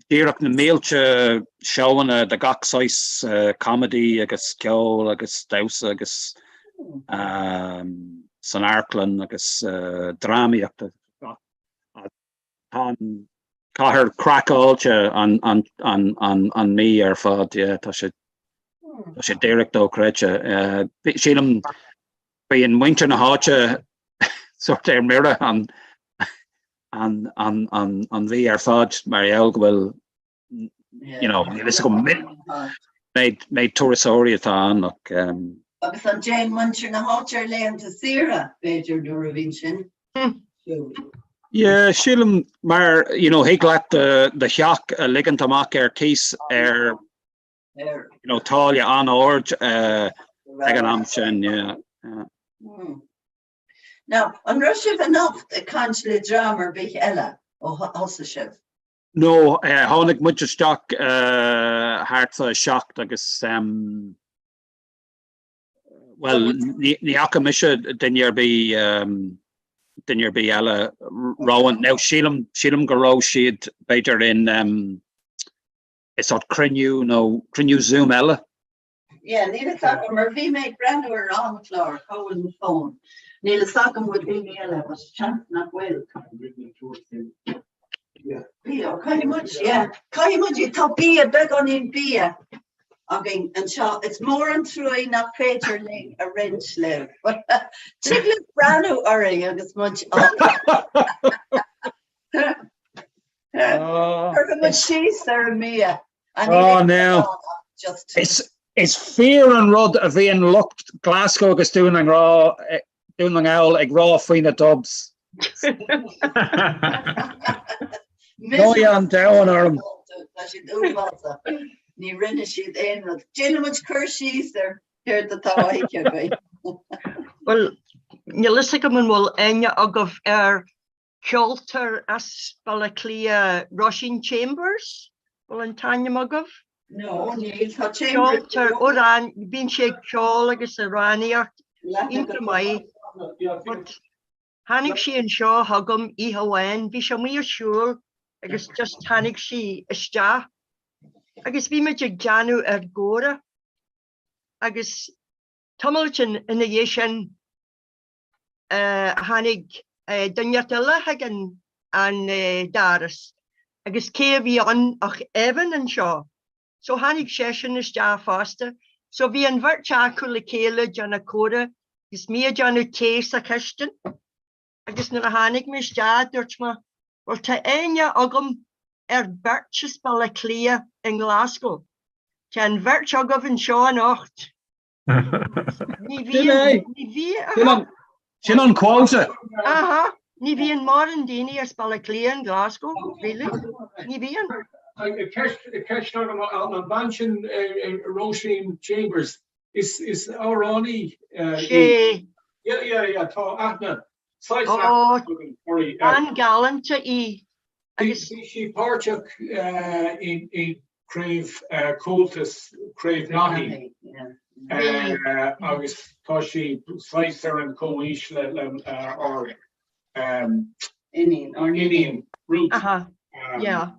díreach na mílte seóanna de gach saghas uh, comedy agus ceol agus damhsa agus um, san amharclann agus uh, drámaíocht. Tá an cathair craiceáilte an, an, an, an, an mí ar fad, yeah, tá sé tá sé díreach dochreidte. Uh, sílim bíonn muintir na háite sort ar mire an an, an, an, an mhí ar fad mar gheall go bhfuil you know, níl fhios agam méid, méid turasóirí atá ann ach um, Agus an dtéann muintir na háite ar laethanta saoire, b'fhéidir, nuair a bhíonn sin siúl. Yeah, sílim mar, you know, thig leat do, do theach a ligint amach ar cíos ar, Ar you know, táille an-ard uh, ag an am sin, yeah. yeah. Hmm. Now, an raibh sibh anocht ag caint le dream ar bith eile ó thosaigh sibh? No, tháinig muid isteach thart fá 7 agus bhuel, ní fhaca mise duine ar bith, duine ar bith eile romhainn. Now, sílim, sílim go raibh siad b'fhéidir in i sórt cruinniú nó cruinniú Zoom eile. Yeah, níl fhios agam, mar bhí mé ag breathnú ar an amchlár, cá bhfuil mo fón? Níl fhios agam bhfuil daoine eile, but seans nach bhfuil. Bia, caithfidh muid, yeah, caithfidh muid, tá bia, beagáinín bia againn anseo. Is mór an truaí nach féidir linn a roinnt libh. Tig libh breathnú orainn agus muid á Cuirfidh muid síos ar an mbia. Oh, now. Is fíor an rud a bhíonn lucht Glasgow agus Dún na Dún na nGall ag rá faoi na Dubs. Náire an domhain orm. Tá siad uafásach. Ní rinne siad aon rud. Déanfaidh muid cur síos ar céard atá á ithe againn. Bhuel, níl fhios agam an bhfuil aithne agaibh ar cheoltóir as Baile Átha Cliath, Róisín Chambers? Bhfuil an t-ainm agaibh? No, níl. Tá Chambers. Ceoltóir, amhrán, bíonn sé ag ceol agus amhránaíocht iontach maith. But tháinig sí anseo chugam oíche amháin, bhí sé amuigh ag siúl agus just tháinig sí isteach agus bhí muid ag déanamh ár gcomhrá agus tamall ina dhiaidh sin tháinig duine eile chuig an doras agus cé a bhí ann ach Evan anseo. So tháinig seisean isteach fosta. So bhí an bheirt acu le chéile ag déanamh comhrá agus mé ag déanamh tae sa chistin. Agus nuair a tháinig mé isteach dúirt mé, bhuel tá aithne agam ar beirt as Baile Átha Cliath i nGlasgow. Tá an bheirt agaibh anseo anocht. Ní bhíonn, ní bhíonn, Sin an quota. Aha, ní bhíonn mórán daoine as Baile Átha Cliath in Glasgow, really. Ní bhíonn. Ceist agam an bean sin Róisín Chambers, is amhránaí í? Sé. Yeah, yeah, yeah, tá aithne. Ó, bean galánta í. Agus bhí sí páirteach i gCraobh Comhaltas, Craobh Naithí, agus tá sí saghas ar an comhaois le ár iníon, Ruth. Aha, yeah.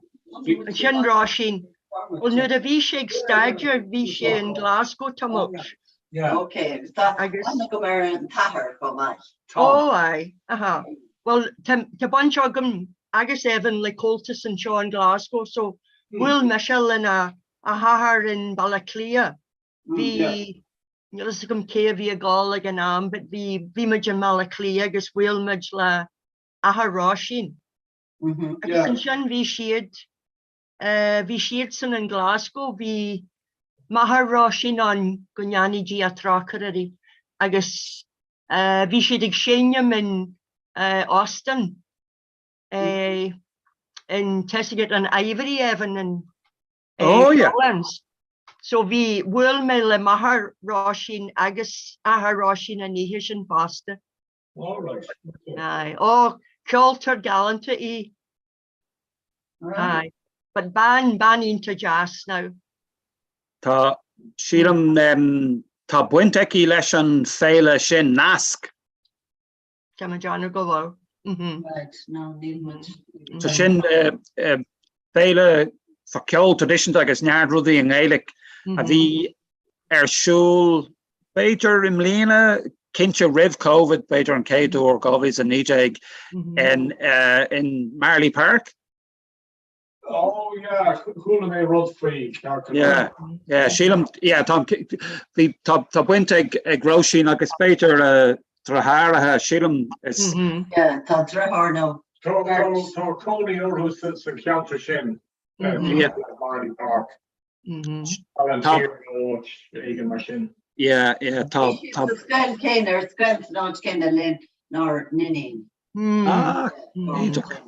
Sin Róisín. Bhuel, nuair a bhí sé ag staidéar, bhí sé in Glasgow tamall. Yeah. Ok, agus tá aithne agam ar an t-athair chomh maith. Ó, aye, aha. Bhuel, tá baint agam agus Evan le Comhaltas anseo in Glasgow, so bhuail mise lena a hathair in Baile Átha Cliath. Bhí, níl fhios agam cé a bhí ag gabháil ag an am, but bhí, bhí muid i mBaile Átha Cliath agus bhuail muid le athair Róisín. Agus ansin bhí siad, bhí siadsan in Glasgow, bhí máthair Róisín ann, go ndéana Dia trócaire uirthi, agus bhí siad ag seinm in óstán in tá fhios agat an Ivory Evan in Oh yeah. Shawlands. So bhí, bhuail mé le máthair Róisín agus athair Róisín an oíche sin fosta. All right. Aye. Ó, ceoltóir galánta í. Aye. But bean, bean iontach deas now. Tá, sílim, tá baint aici leis an féile sin, Nasc. Tá mé ag déanamh go bhfuil. Right, no, níl muid. So sin féile fá ceol traidisiúnta agus neart rudaí i nGaeilic a bhí ar siúl b'fhéidir i mbliana, cinnte roimh Covid, b'fhéidir an chéad uair 2019 in in Marlay Park. Oh yeah, chuala mé rud faoi, ceart go leor. Yeah, yeah, sílim, yeah, tá, bhí, tá, tá baint ag, ag Róisín agus b'fhéidir a deartháireacha, sílim, is. Yeah, tá deartháir nó Tá, tá, tá cónaí orthu sa, sa cheantar sin, Yeah. Marlay Park. Tá áit éigin mar sin. Yeah, yeah, tá, tá. Sa scoil céanna, ar scoil san áit céanna lenár n-iníon. Ah, iontach.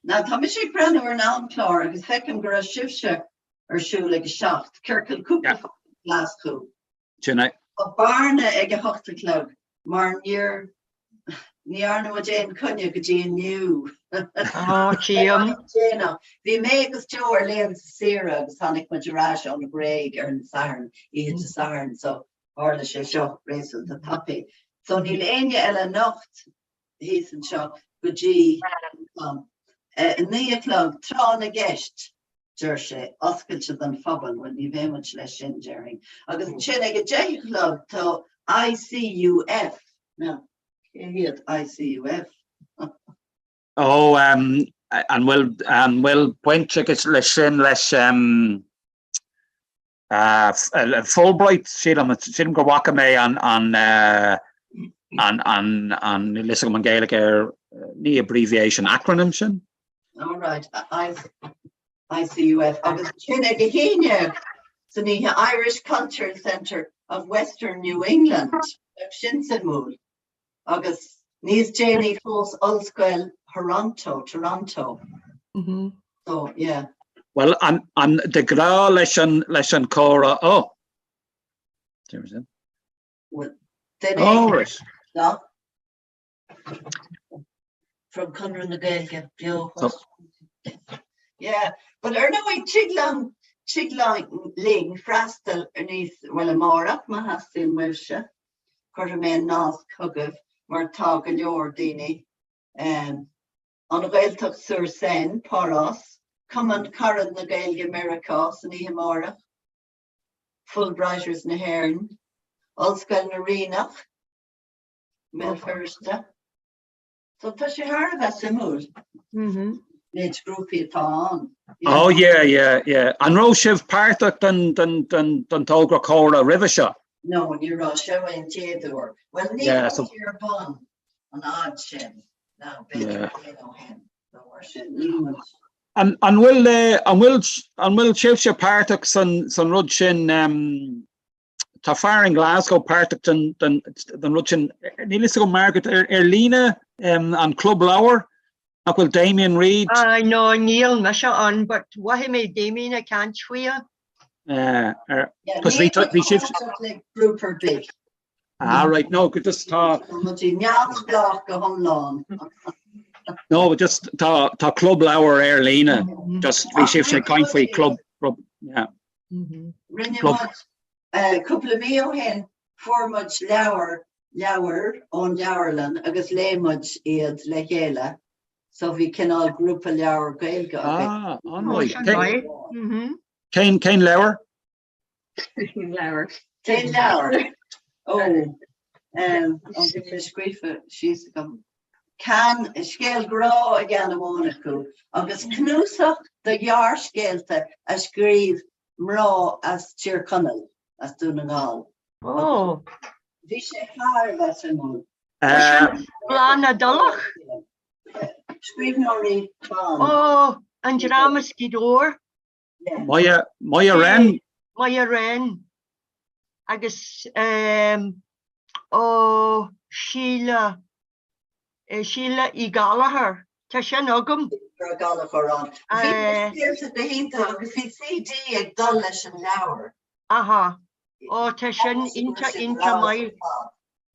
Now tá mise ag breathnú ar an amchlár agus feicim go raibh sibhse ar siúl ag a 7, ciorcal cúpla focal Glaschú. Sin é. Tá bearna ag a hocht a chlog mar níor ní dhearna muid aon coinne go dtí inniu. Á, tchím. Déanach. Bhí mé agus Joe ar laethanta saoire agus tháinig muid ar ais ón Ghréig ar an Satharn, oíche Dé Sathairn, so tharla sé seo réasúnta tapaidh. So níl éinne eile anocht thíos anseo go dtí a 9 a chlog, tráth na gceist. deir sé, oscailte don phobal, bhuel ní bheidh muid leis sin, déarfainn. Agus ansin ag a 10 a chlog tá ICUF, now cé hiad ICUF? Ó, an bhfuil, an bhfuil baint aige leis sin leis Fulbright, sílim, sílim go bhfaca mé an, an, an, an, an, níl fhios agam an Gaeilge air, ní abbreviation, acronym sin? All right, ICUF. Agus ansin ag a 11 san oíche Irish Cultural Centre of Western New England. Bheadh sin suimiúil. Agus níos déanaí fós Ollscoil Thoronto, Toronto. So, yeah. Bhuel, an, an, de ghnáth leis an, leis an chomhrá, ó! Well, duine Oh, right. No. From Conradh na Gaeilge, beo. So- Yeah, but ar ndóigh tig liom tig linn freastal ar níos bhuel amárach má theastaíonn uaibhse, cuirfidh mé an nasc chugaibh mar tá go leor daoine um, An Ghaeltacht sur Seine, Párás, Cumann Carad na Gaeilge Meiriceá san oíche amárach, Fulbrighters na hÉireann, Ollscoil na Ríonach, mBéal Feirste. So tá sé thar a bheith suimiúil méid grúpaí atá ann. Oh yeah, yeah, yeah. An raibh sibh páirteach den, den, den, den togra comhrá roimhe seo? No, ní raibh seo an chéad uair. Well ní Yeah, raibh so- sé ar bun an fhad sin. Now, b'fhéidir Yeah. bliain ó shin. So mar sin, níl muid. An, an bhfuil, eh, an bhfuil, an bhfuil sibhse páirteach san, san rud sin, um, Tá fear in Glasgow páirteach den, den, den rud sin. Níl fhios agam Margaret ar, ar líne um, an Club Leabhar nach bhfuil Damien Reid Ah, no, níl mise ann, but mhothaigh mé Damien ag caint faoi. uh, ar, Yeah, Cos bhí níl muid bhí sibh páirteach le grúpa ar bith. Ah right, no, go just tá Tá muid neamhspleách go hiomlán. no, just tá tá club leabhar ar líne. Just bhí sibhse ag caint faoi club, club yeah. Rinne Club. muid eh, cúpla mí ó shin fuair muid leabhar leabhair ón leabharlann agus léigh muid iad le chéile. So bhí cineál grúpa leabhar Gaeilge againn. Ah, Oh, an-mhaith. sin Cén maith. Mhm. cén cén leabhar? Cén leabhar? Cén leabhar? Ó, um, ó, bhí sé scríofa síos agam. Can scéal grá a ceann amháin acu agus cnuasach de ghearrscéalta a scríobh mná as Tír Chonaill, as Dún na nGall. Oh, Bhí sé thar a bheith suimiúil. Uh, Bláth na dTulach. Scríbhneoirí ban. Oh, an dream as Gaoth Dobhair. Moya Moya Wren? Moya Wren agus um, ó Síle eh, Síle Uí Ghallchóir. Tá sin agam. Uí Ghallchóir ann. Bhí na scéalta go hiontach agus bhí CD ag dul leis an leabhar. Aha. Ó tá sin iontach iontach maith.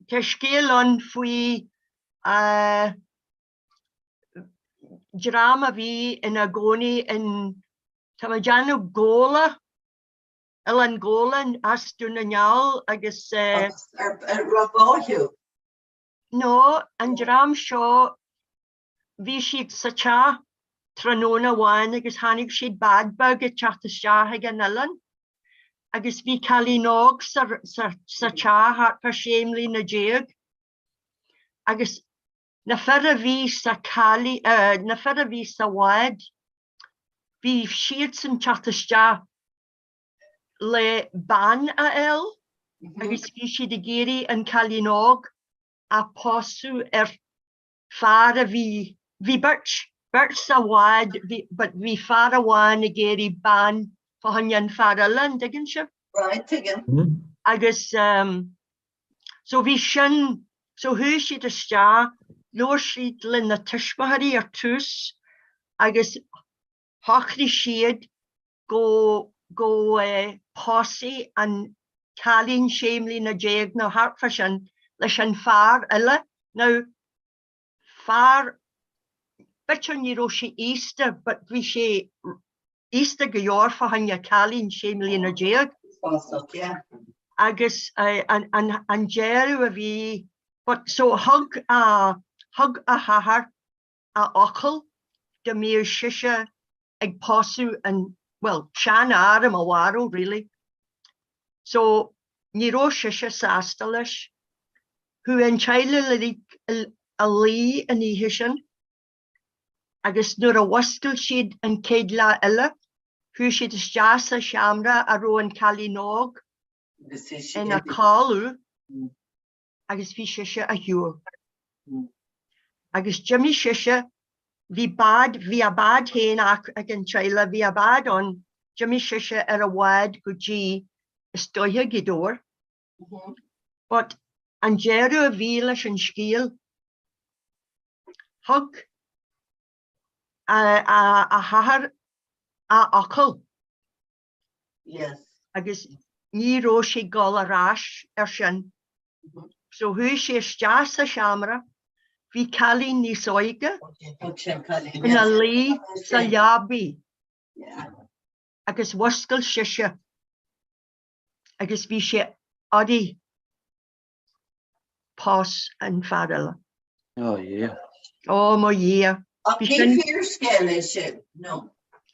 Tá scéal ann faoi uh, dream a bhí ina gcónaí in, tá mé ag déanamh Gabhla, Oileán Ghabhla as Dún na nGall agus. Agus ar raibh báthadh? No, an dream seo, bhí siad sa teach tráthnóna amháin agus chonaic siad bád beag ag teacht isteach ag an oileán agus bhí cailín óg sa teach thart fá sé mbliana déag agus Na fir a bhí sa na fir a bhí sa bhád, bhí siadsan teacht isteach le bean a fháil agus bhí siad ag iarraidh an cailín óg a pósadh ar fear a bhí, bhí beirt, beirt sa bhád but bhí fear amháin ag iarraidh bean fá choinne an fear eile, an dtuigeann sibh? Right, tuigim. Agus So bhí sin, so chuaigh siad isteach, labhair siad lena tuismitheoirí ar tús agus shocraigh siad go, go pósfaidh an cailín sé mbliana déag nó thart fá sin leis an fear eile. Now fear, b'fhéidir ní raibh sé aosta but bhí sé aosta go leor fá choinne cailín sé mbliana déag. Fásach, yeah. Agus an deireadh a bhí, but so thug a, thug a hathair a fhocal go mbíodh sise ag pósadh an, bhuel, seanfhear i mo bharúil really. So ní raibh sise sásta leis. Chuaigh an teaghlach uilig a luí an oíche sin agus nuair a mhuscail siad an chéad lá eile, chuaigh siad isteach sa seomra a raibh an cailín óg ina codladh agus bhí sise ar shiúl. Agus d'imigh sise, bhí bád, bhí a bád féin ag an teaghlach, bhí a bád ann, d'imigh sise ar a bhád go dtí, is dóiche, Gaoth Dobhair. But an deireadh a bhí leis an scéal, thug a hathair. A fhocal. Yes. Agus ní raibh sé ag dul ar ais air sin. So chuaigh sé isteach sa seomra, bhí cailín níos óige ina luí sa leabaidh agus mhuscail sise agus bhí sé uirthi. Phós an fear eile. Oh yeah. Oh mo Dhia. Ach ní fíorscéal é sin, no.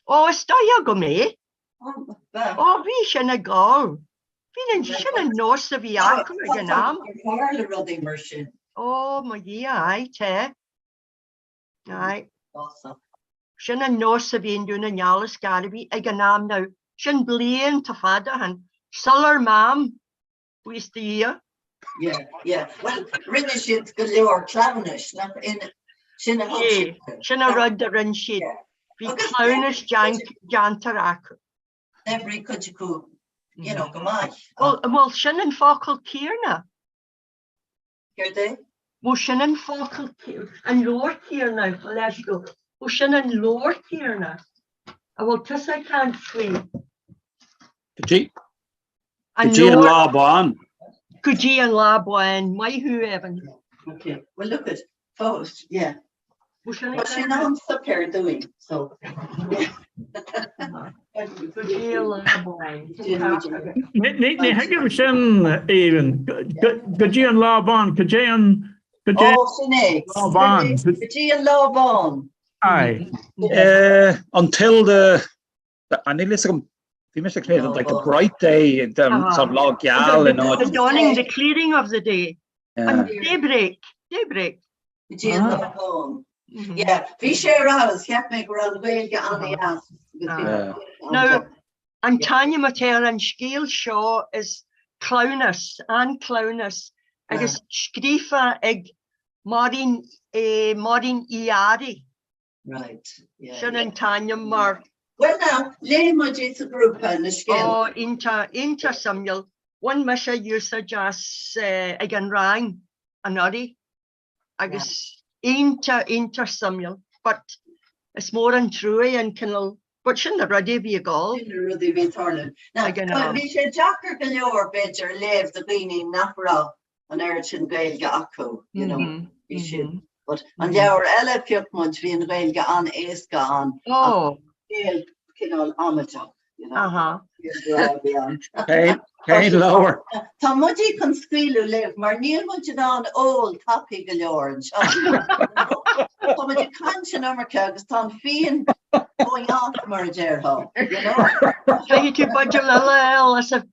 Oh is dóigh agam é. Oh bhí sin ag gabháil. Bhí an sin an nós a bhí acu ag an am. Tharla rudaí mar sin. Oh mo Dhia, aye, tá. Aye. Sin an nós a bhí i nDún na nGall is Scaraibí ag an am now. Sin blianta fada ó shin. Sular m'am. Buíochas do Dhia. Yeah, yeah. Well, rinne siad go leor cleamhnais, nach in sin a thug siad. Sin an rud a rinne siad. Bhí cleamhnais déanta acu. D'oibrigh cuid acu, you know, go maith. Well, bhuel, sin an focal céanna. Céard é? Bhuel, sin an focal, an leabhar céanna, leis go. Bhuel, sin an leabhar céanna. A bhfuil tusa ag caint faoi? Go dtí Go dtí an lá bán. Go dtí an lá bán. Maith thú, Evan. Okay, well look at, fós, yeah. Tá sin am suipéir dúinn, so. Go dtí an lá bán. Ní thuigim sin, Aoibhinn. Go dtí an lá bán, go dtí an go dtí Ó, sin é. lá bán. Go dtí an lá bán. Aye. An till the Níl a fhios agam, bhí mise ag smaoineamh like the bright day, the sort of lá geal in áit. The dawning, the clearing of the day. An daybreak, daybreak. Go dtí an lá bán. Yeah, bhí sé ar fheabhas, cheap mé go raibh an Ghaeilge an-dheas. Now, an t-ainm atá ar an scéal seo is Cleamhnas, An Cleamhnas, agus scríofa ag Máirín, Máirín Uí Fhearraigh. Right, yeah. Sin an t-ainm mar. Well now, léigh muid é sa ghrúpa na scéalta. Ó, iontach, iontach suimiúil. Bhain mise úsáid as ag an rang anuraidh agus iontach, iontach suimiúil. But is mór an trua an cineál, but sin na rudaí a bhí ag dul. Sin na rudaí a bhí ag tarlú. Now, bhí sé deacair go leor, b'fhéidir, léamh do dhaoine nach raibh an oiread sin Gaeilge acu, you know, bhí siad. But an leabhar eile a phioc muid, bhí an Ghaeilge an-éasca ann. Oh. Scéal cineál amaideach, you know. Aha. Cén leabhar? Tá muid chun scaoileadh libh mar níl muid in ann ól tapaidh go leor anseo. Tá muid ag caint an iomarca agus tá an fíon going off mar a déarfá, you know. Caithfidh tú buidéal eile a fháil as a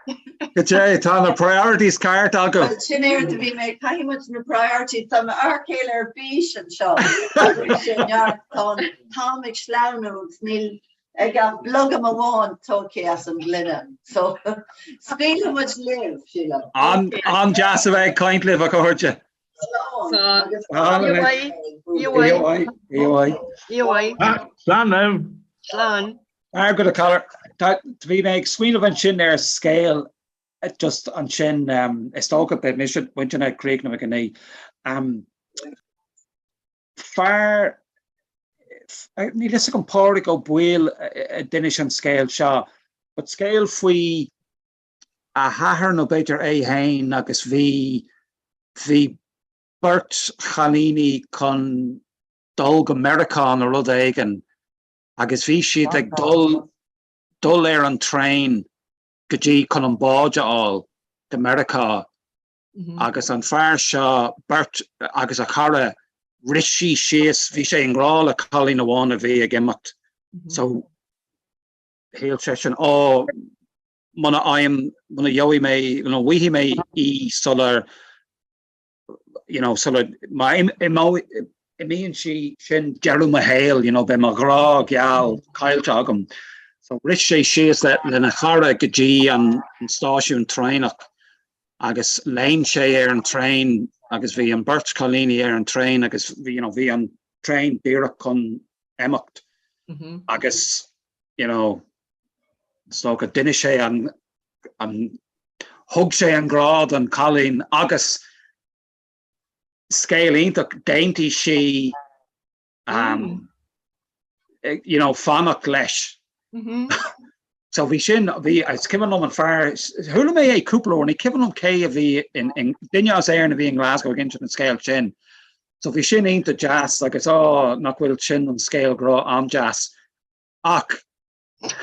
Go dté, tá na priorities ceart agat. Bhuel, sin é rud a bhí mé, caithfidh muid na priorities, tá m'fhear céile ar bís anseo, agus sé neart, tá an t-am ag sleamhnú agus níl ag ach blogam amháin tógtha as an ngloine, so scaoilfidh muid libh, sílim. An-deas a bheith ag caint libh, a chairde. Slán. Slán. Slán. Slán libh. Slán. Margaret O'Connor, bhí mé ag smaoineamh ansin ar scéal just ansin, is dócha beidh mise muidne ag críochnú ag 9. Fear, níl fhios agam Pádraig Ó Baoill a d'inis an scéal seo, but scéal faoi a hathair nó b'fhéidir é féin agus bhí, bhí beirt chailíní chun dul go Meiriceá nó rud éigin agus bhí siad ag dul dul ar an traein go dtí chun an bád a fháil go Meiriceá agus an fear seo beirt agus a chara rith sí síos bhí sé i ngrá le cailín amháin a bhí ag imeacht so shíl seisean ó muna fhaighim muna gheobhaidh mé muna bhfaighidh mé í sular you know, sula má imíonn sí sin deireadh mo shaoil, you know, beidh mo ghrá geal caillte agam. So rith sé síos le, lena chara go dtí an, an stáisiún traenach agus léim sé ar an traein agus bhí an beirt chailíní ar an traein agus bhí, you know, bhí an traein díreach chun imeacht mm -hmm. agus you know, is dócha d'inis sé an, an Thug sé an grá don chailín agus scéal iontach, d'aontaigh sí. you know, fanacht leis. So bhí sin, bhí, is cuimhin liom an fear, chuala mé é cúpla uair, ní cuimhin liom cé a bhí in, in, duine as Éirinn a bhí in Glasgow ag insint an scéal sin. So bhí sin iontach deas agus á, nach bhfuil sin an scéal grá an-deas. Ach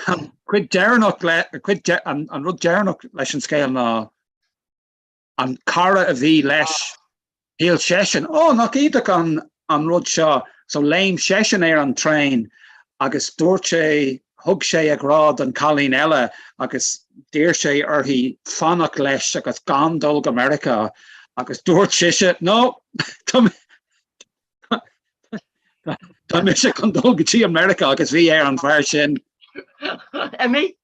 an cuid deireanach le, cuid de, an, an rud deireanach leis an scéal ná an cara a bhí leis, shíl seisean, ó, nach iontach an, an rud seo. So léim seisean ar an traein agus dúirt sé, thug sé a ghrá don cailín eile agus d'iarr sé uirthi fanacht leis agus gan dul go Meiriceá agus dúirt sise, no, tá, Tá mise chun dul go dtí America agus bhí ar an bhfear sin. Imigh.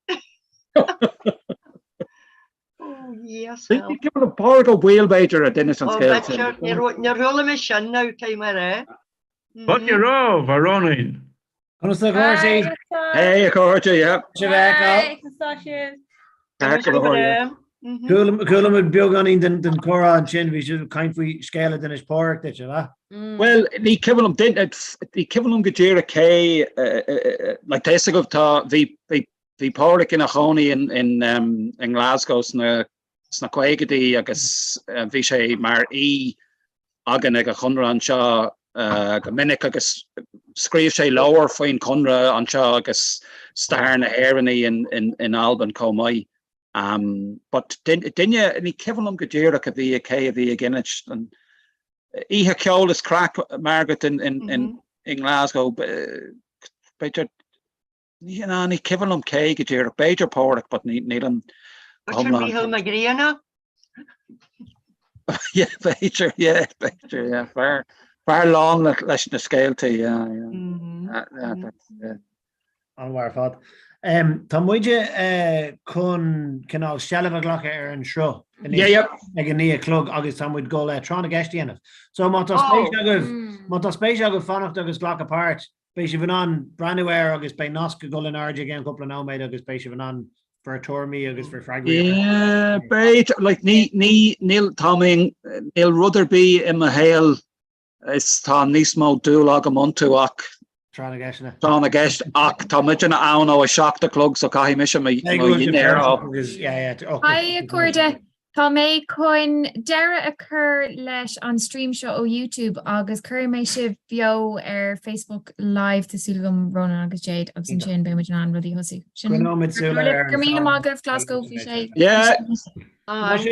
Oh, yes. Pádraig Ó Baoill b'fhéidir a d'inis an scéal sin. Níor chuala mé sin now cé mar é. Fáilte romhat, a Rónáin. Conas tá a chairde? Hey, a chairde, yeah. Sibh a fheiceáil. Conas tá sibh? Chuala muid beagáinín den chomhrá ansin, bhí sibh ag caint faoi scéal a d'inis Páraic duit, ab ea? Bhuel, ní cuimhin liom, ní cuimhin liom go díreach cé, like tá fhios agaibh tá, bhí, bhí, bhí Páraic ina chónaí in, in, in nGlasgow sna, sna caogaidí agus bhí sé mar aoi againn ag an Chonradh anseo go minic agus scríobh sé leabhar faoin Chonradh anseo agus stair na hÉireannaí in, in, in Albain chomh maith. Um, but duine, ní cuimhin liom go díreach a bhí cé a bhí ag insint an oíche ceoil is craic Margaret in, in, in, mm -hmm. in Glasgow b'fhéidir ní ná ní cuimhin liom cé go díreach b'fhéidir Páraic but ní nílim hiomlán. Mícheál Mac Grianna? Yeah, b'fhéidir, yeah, b'fhéidir, yeah, fear, fear lán leis na scéalta, yeah, yeah. Mm -hmm. uh, yeah, that's, yeah. An-mhaith ar fad. Tá muide chun cineál seilbh a ghlacadh ar an sruth anois ag a 9 a chlog agus tá muid dul tráth na gceist a dhéanamh. So má tá spéis agaibh, má tá spéis agaibh fanacht agus glacadh páirt, beidh sibh in ann breathnú air agus beidh nasc ag dul in airde i gceann cúpla nóiméad agus beidh sibh in ann bhur tuairimí agus bhur freagraí a Yeah, b'fhéidir, like ní, ní, níl, tá mé, níl rud ar bith i mo shaol Is tá níos mó dúil agam iontu ach Tráth na gceisteanna. Tráth na gceist ach tá muidne ann ó 7 a chlog so caithfidh mise mo dhinnéar a Hi a chairde, tá mé chun deireadh a chur leis an stream seo ó YouTube agus cuirfidh mé sibh beo ar Facebook Live tá súil agam Ronan agus Jade agus ansin beidh muid in ann rudaí a thosú. Sin Coinneoimid súil ar Go raibh míle maith agaibh Glasgow bhí sé. Yeah. Guys.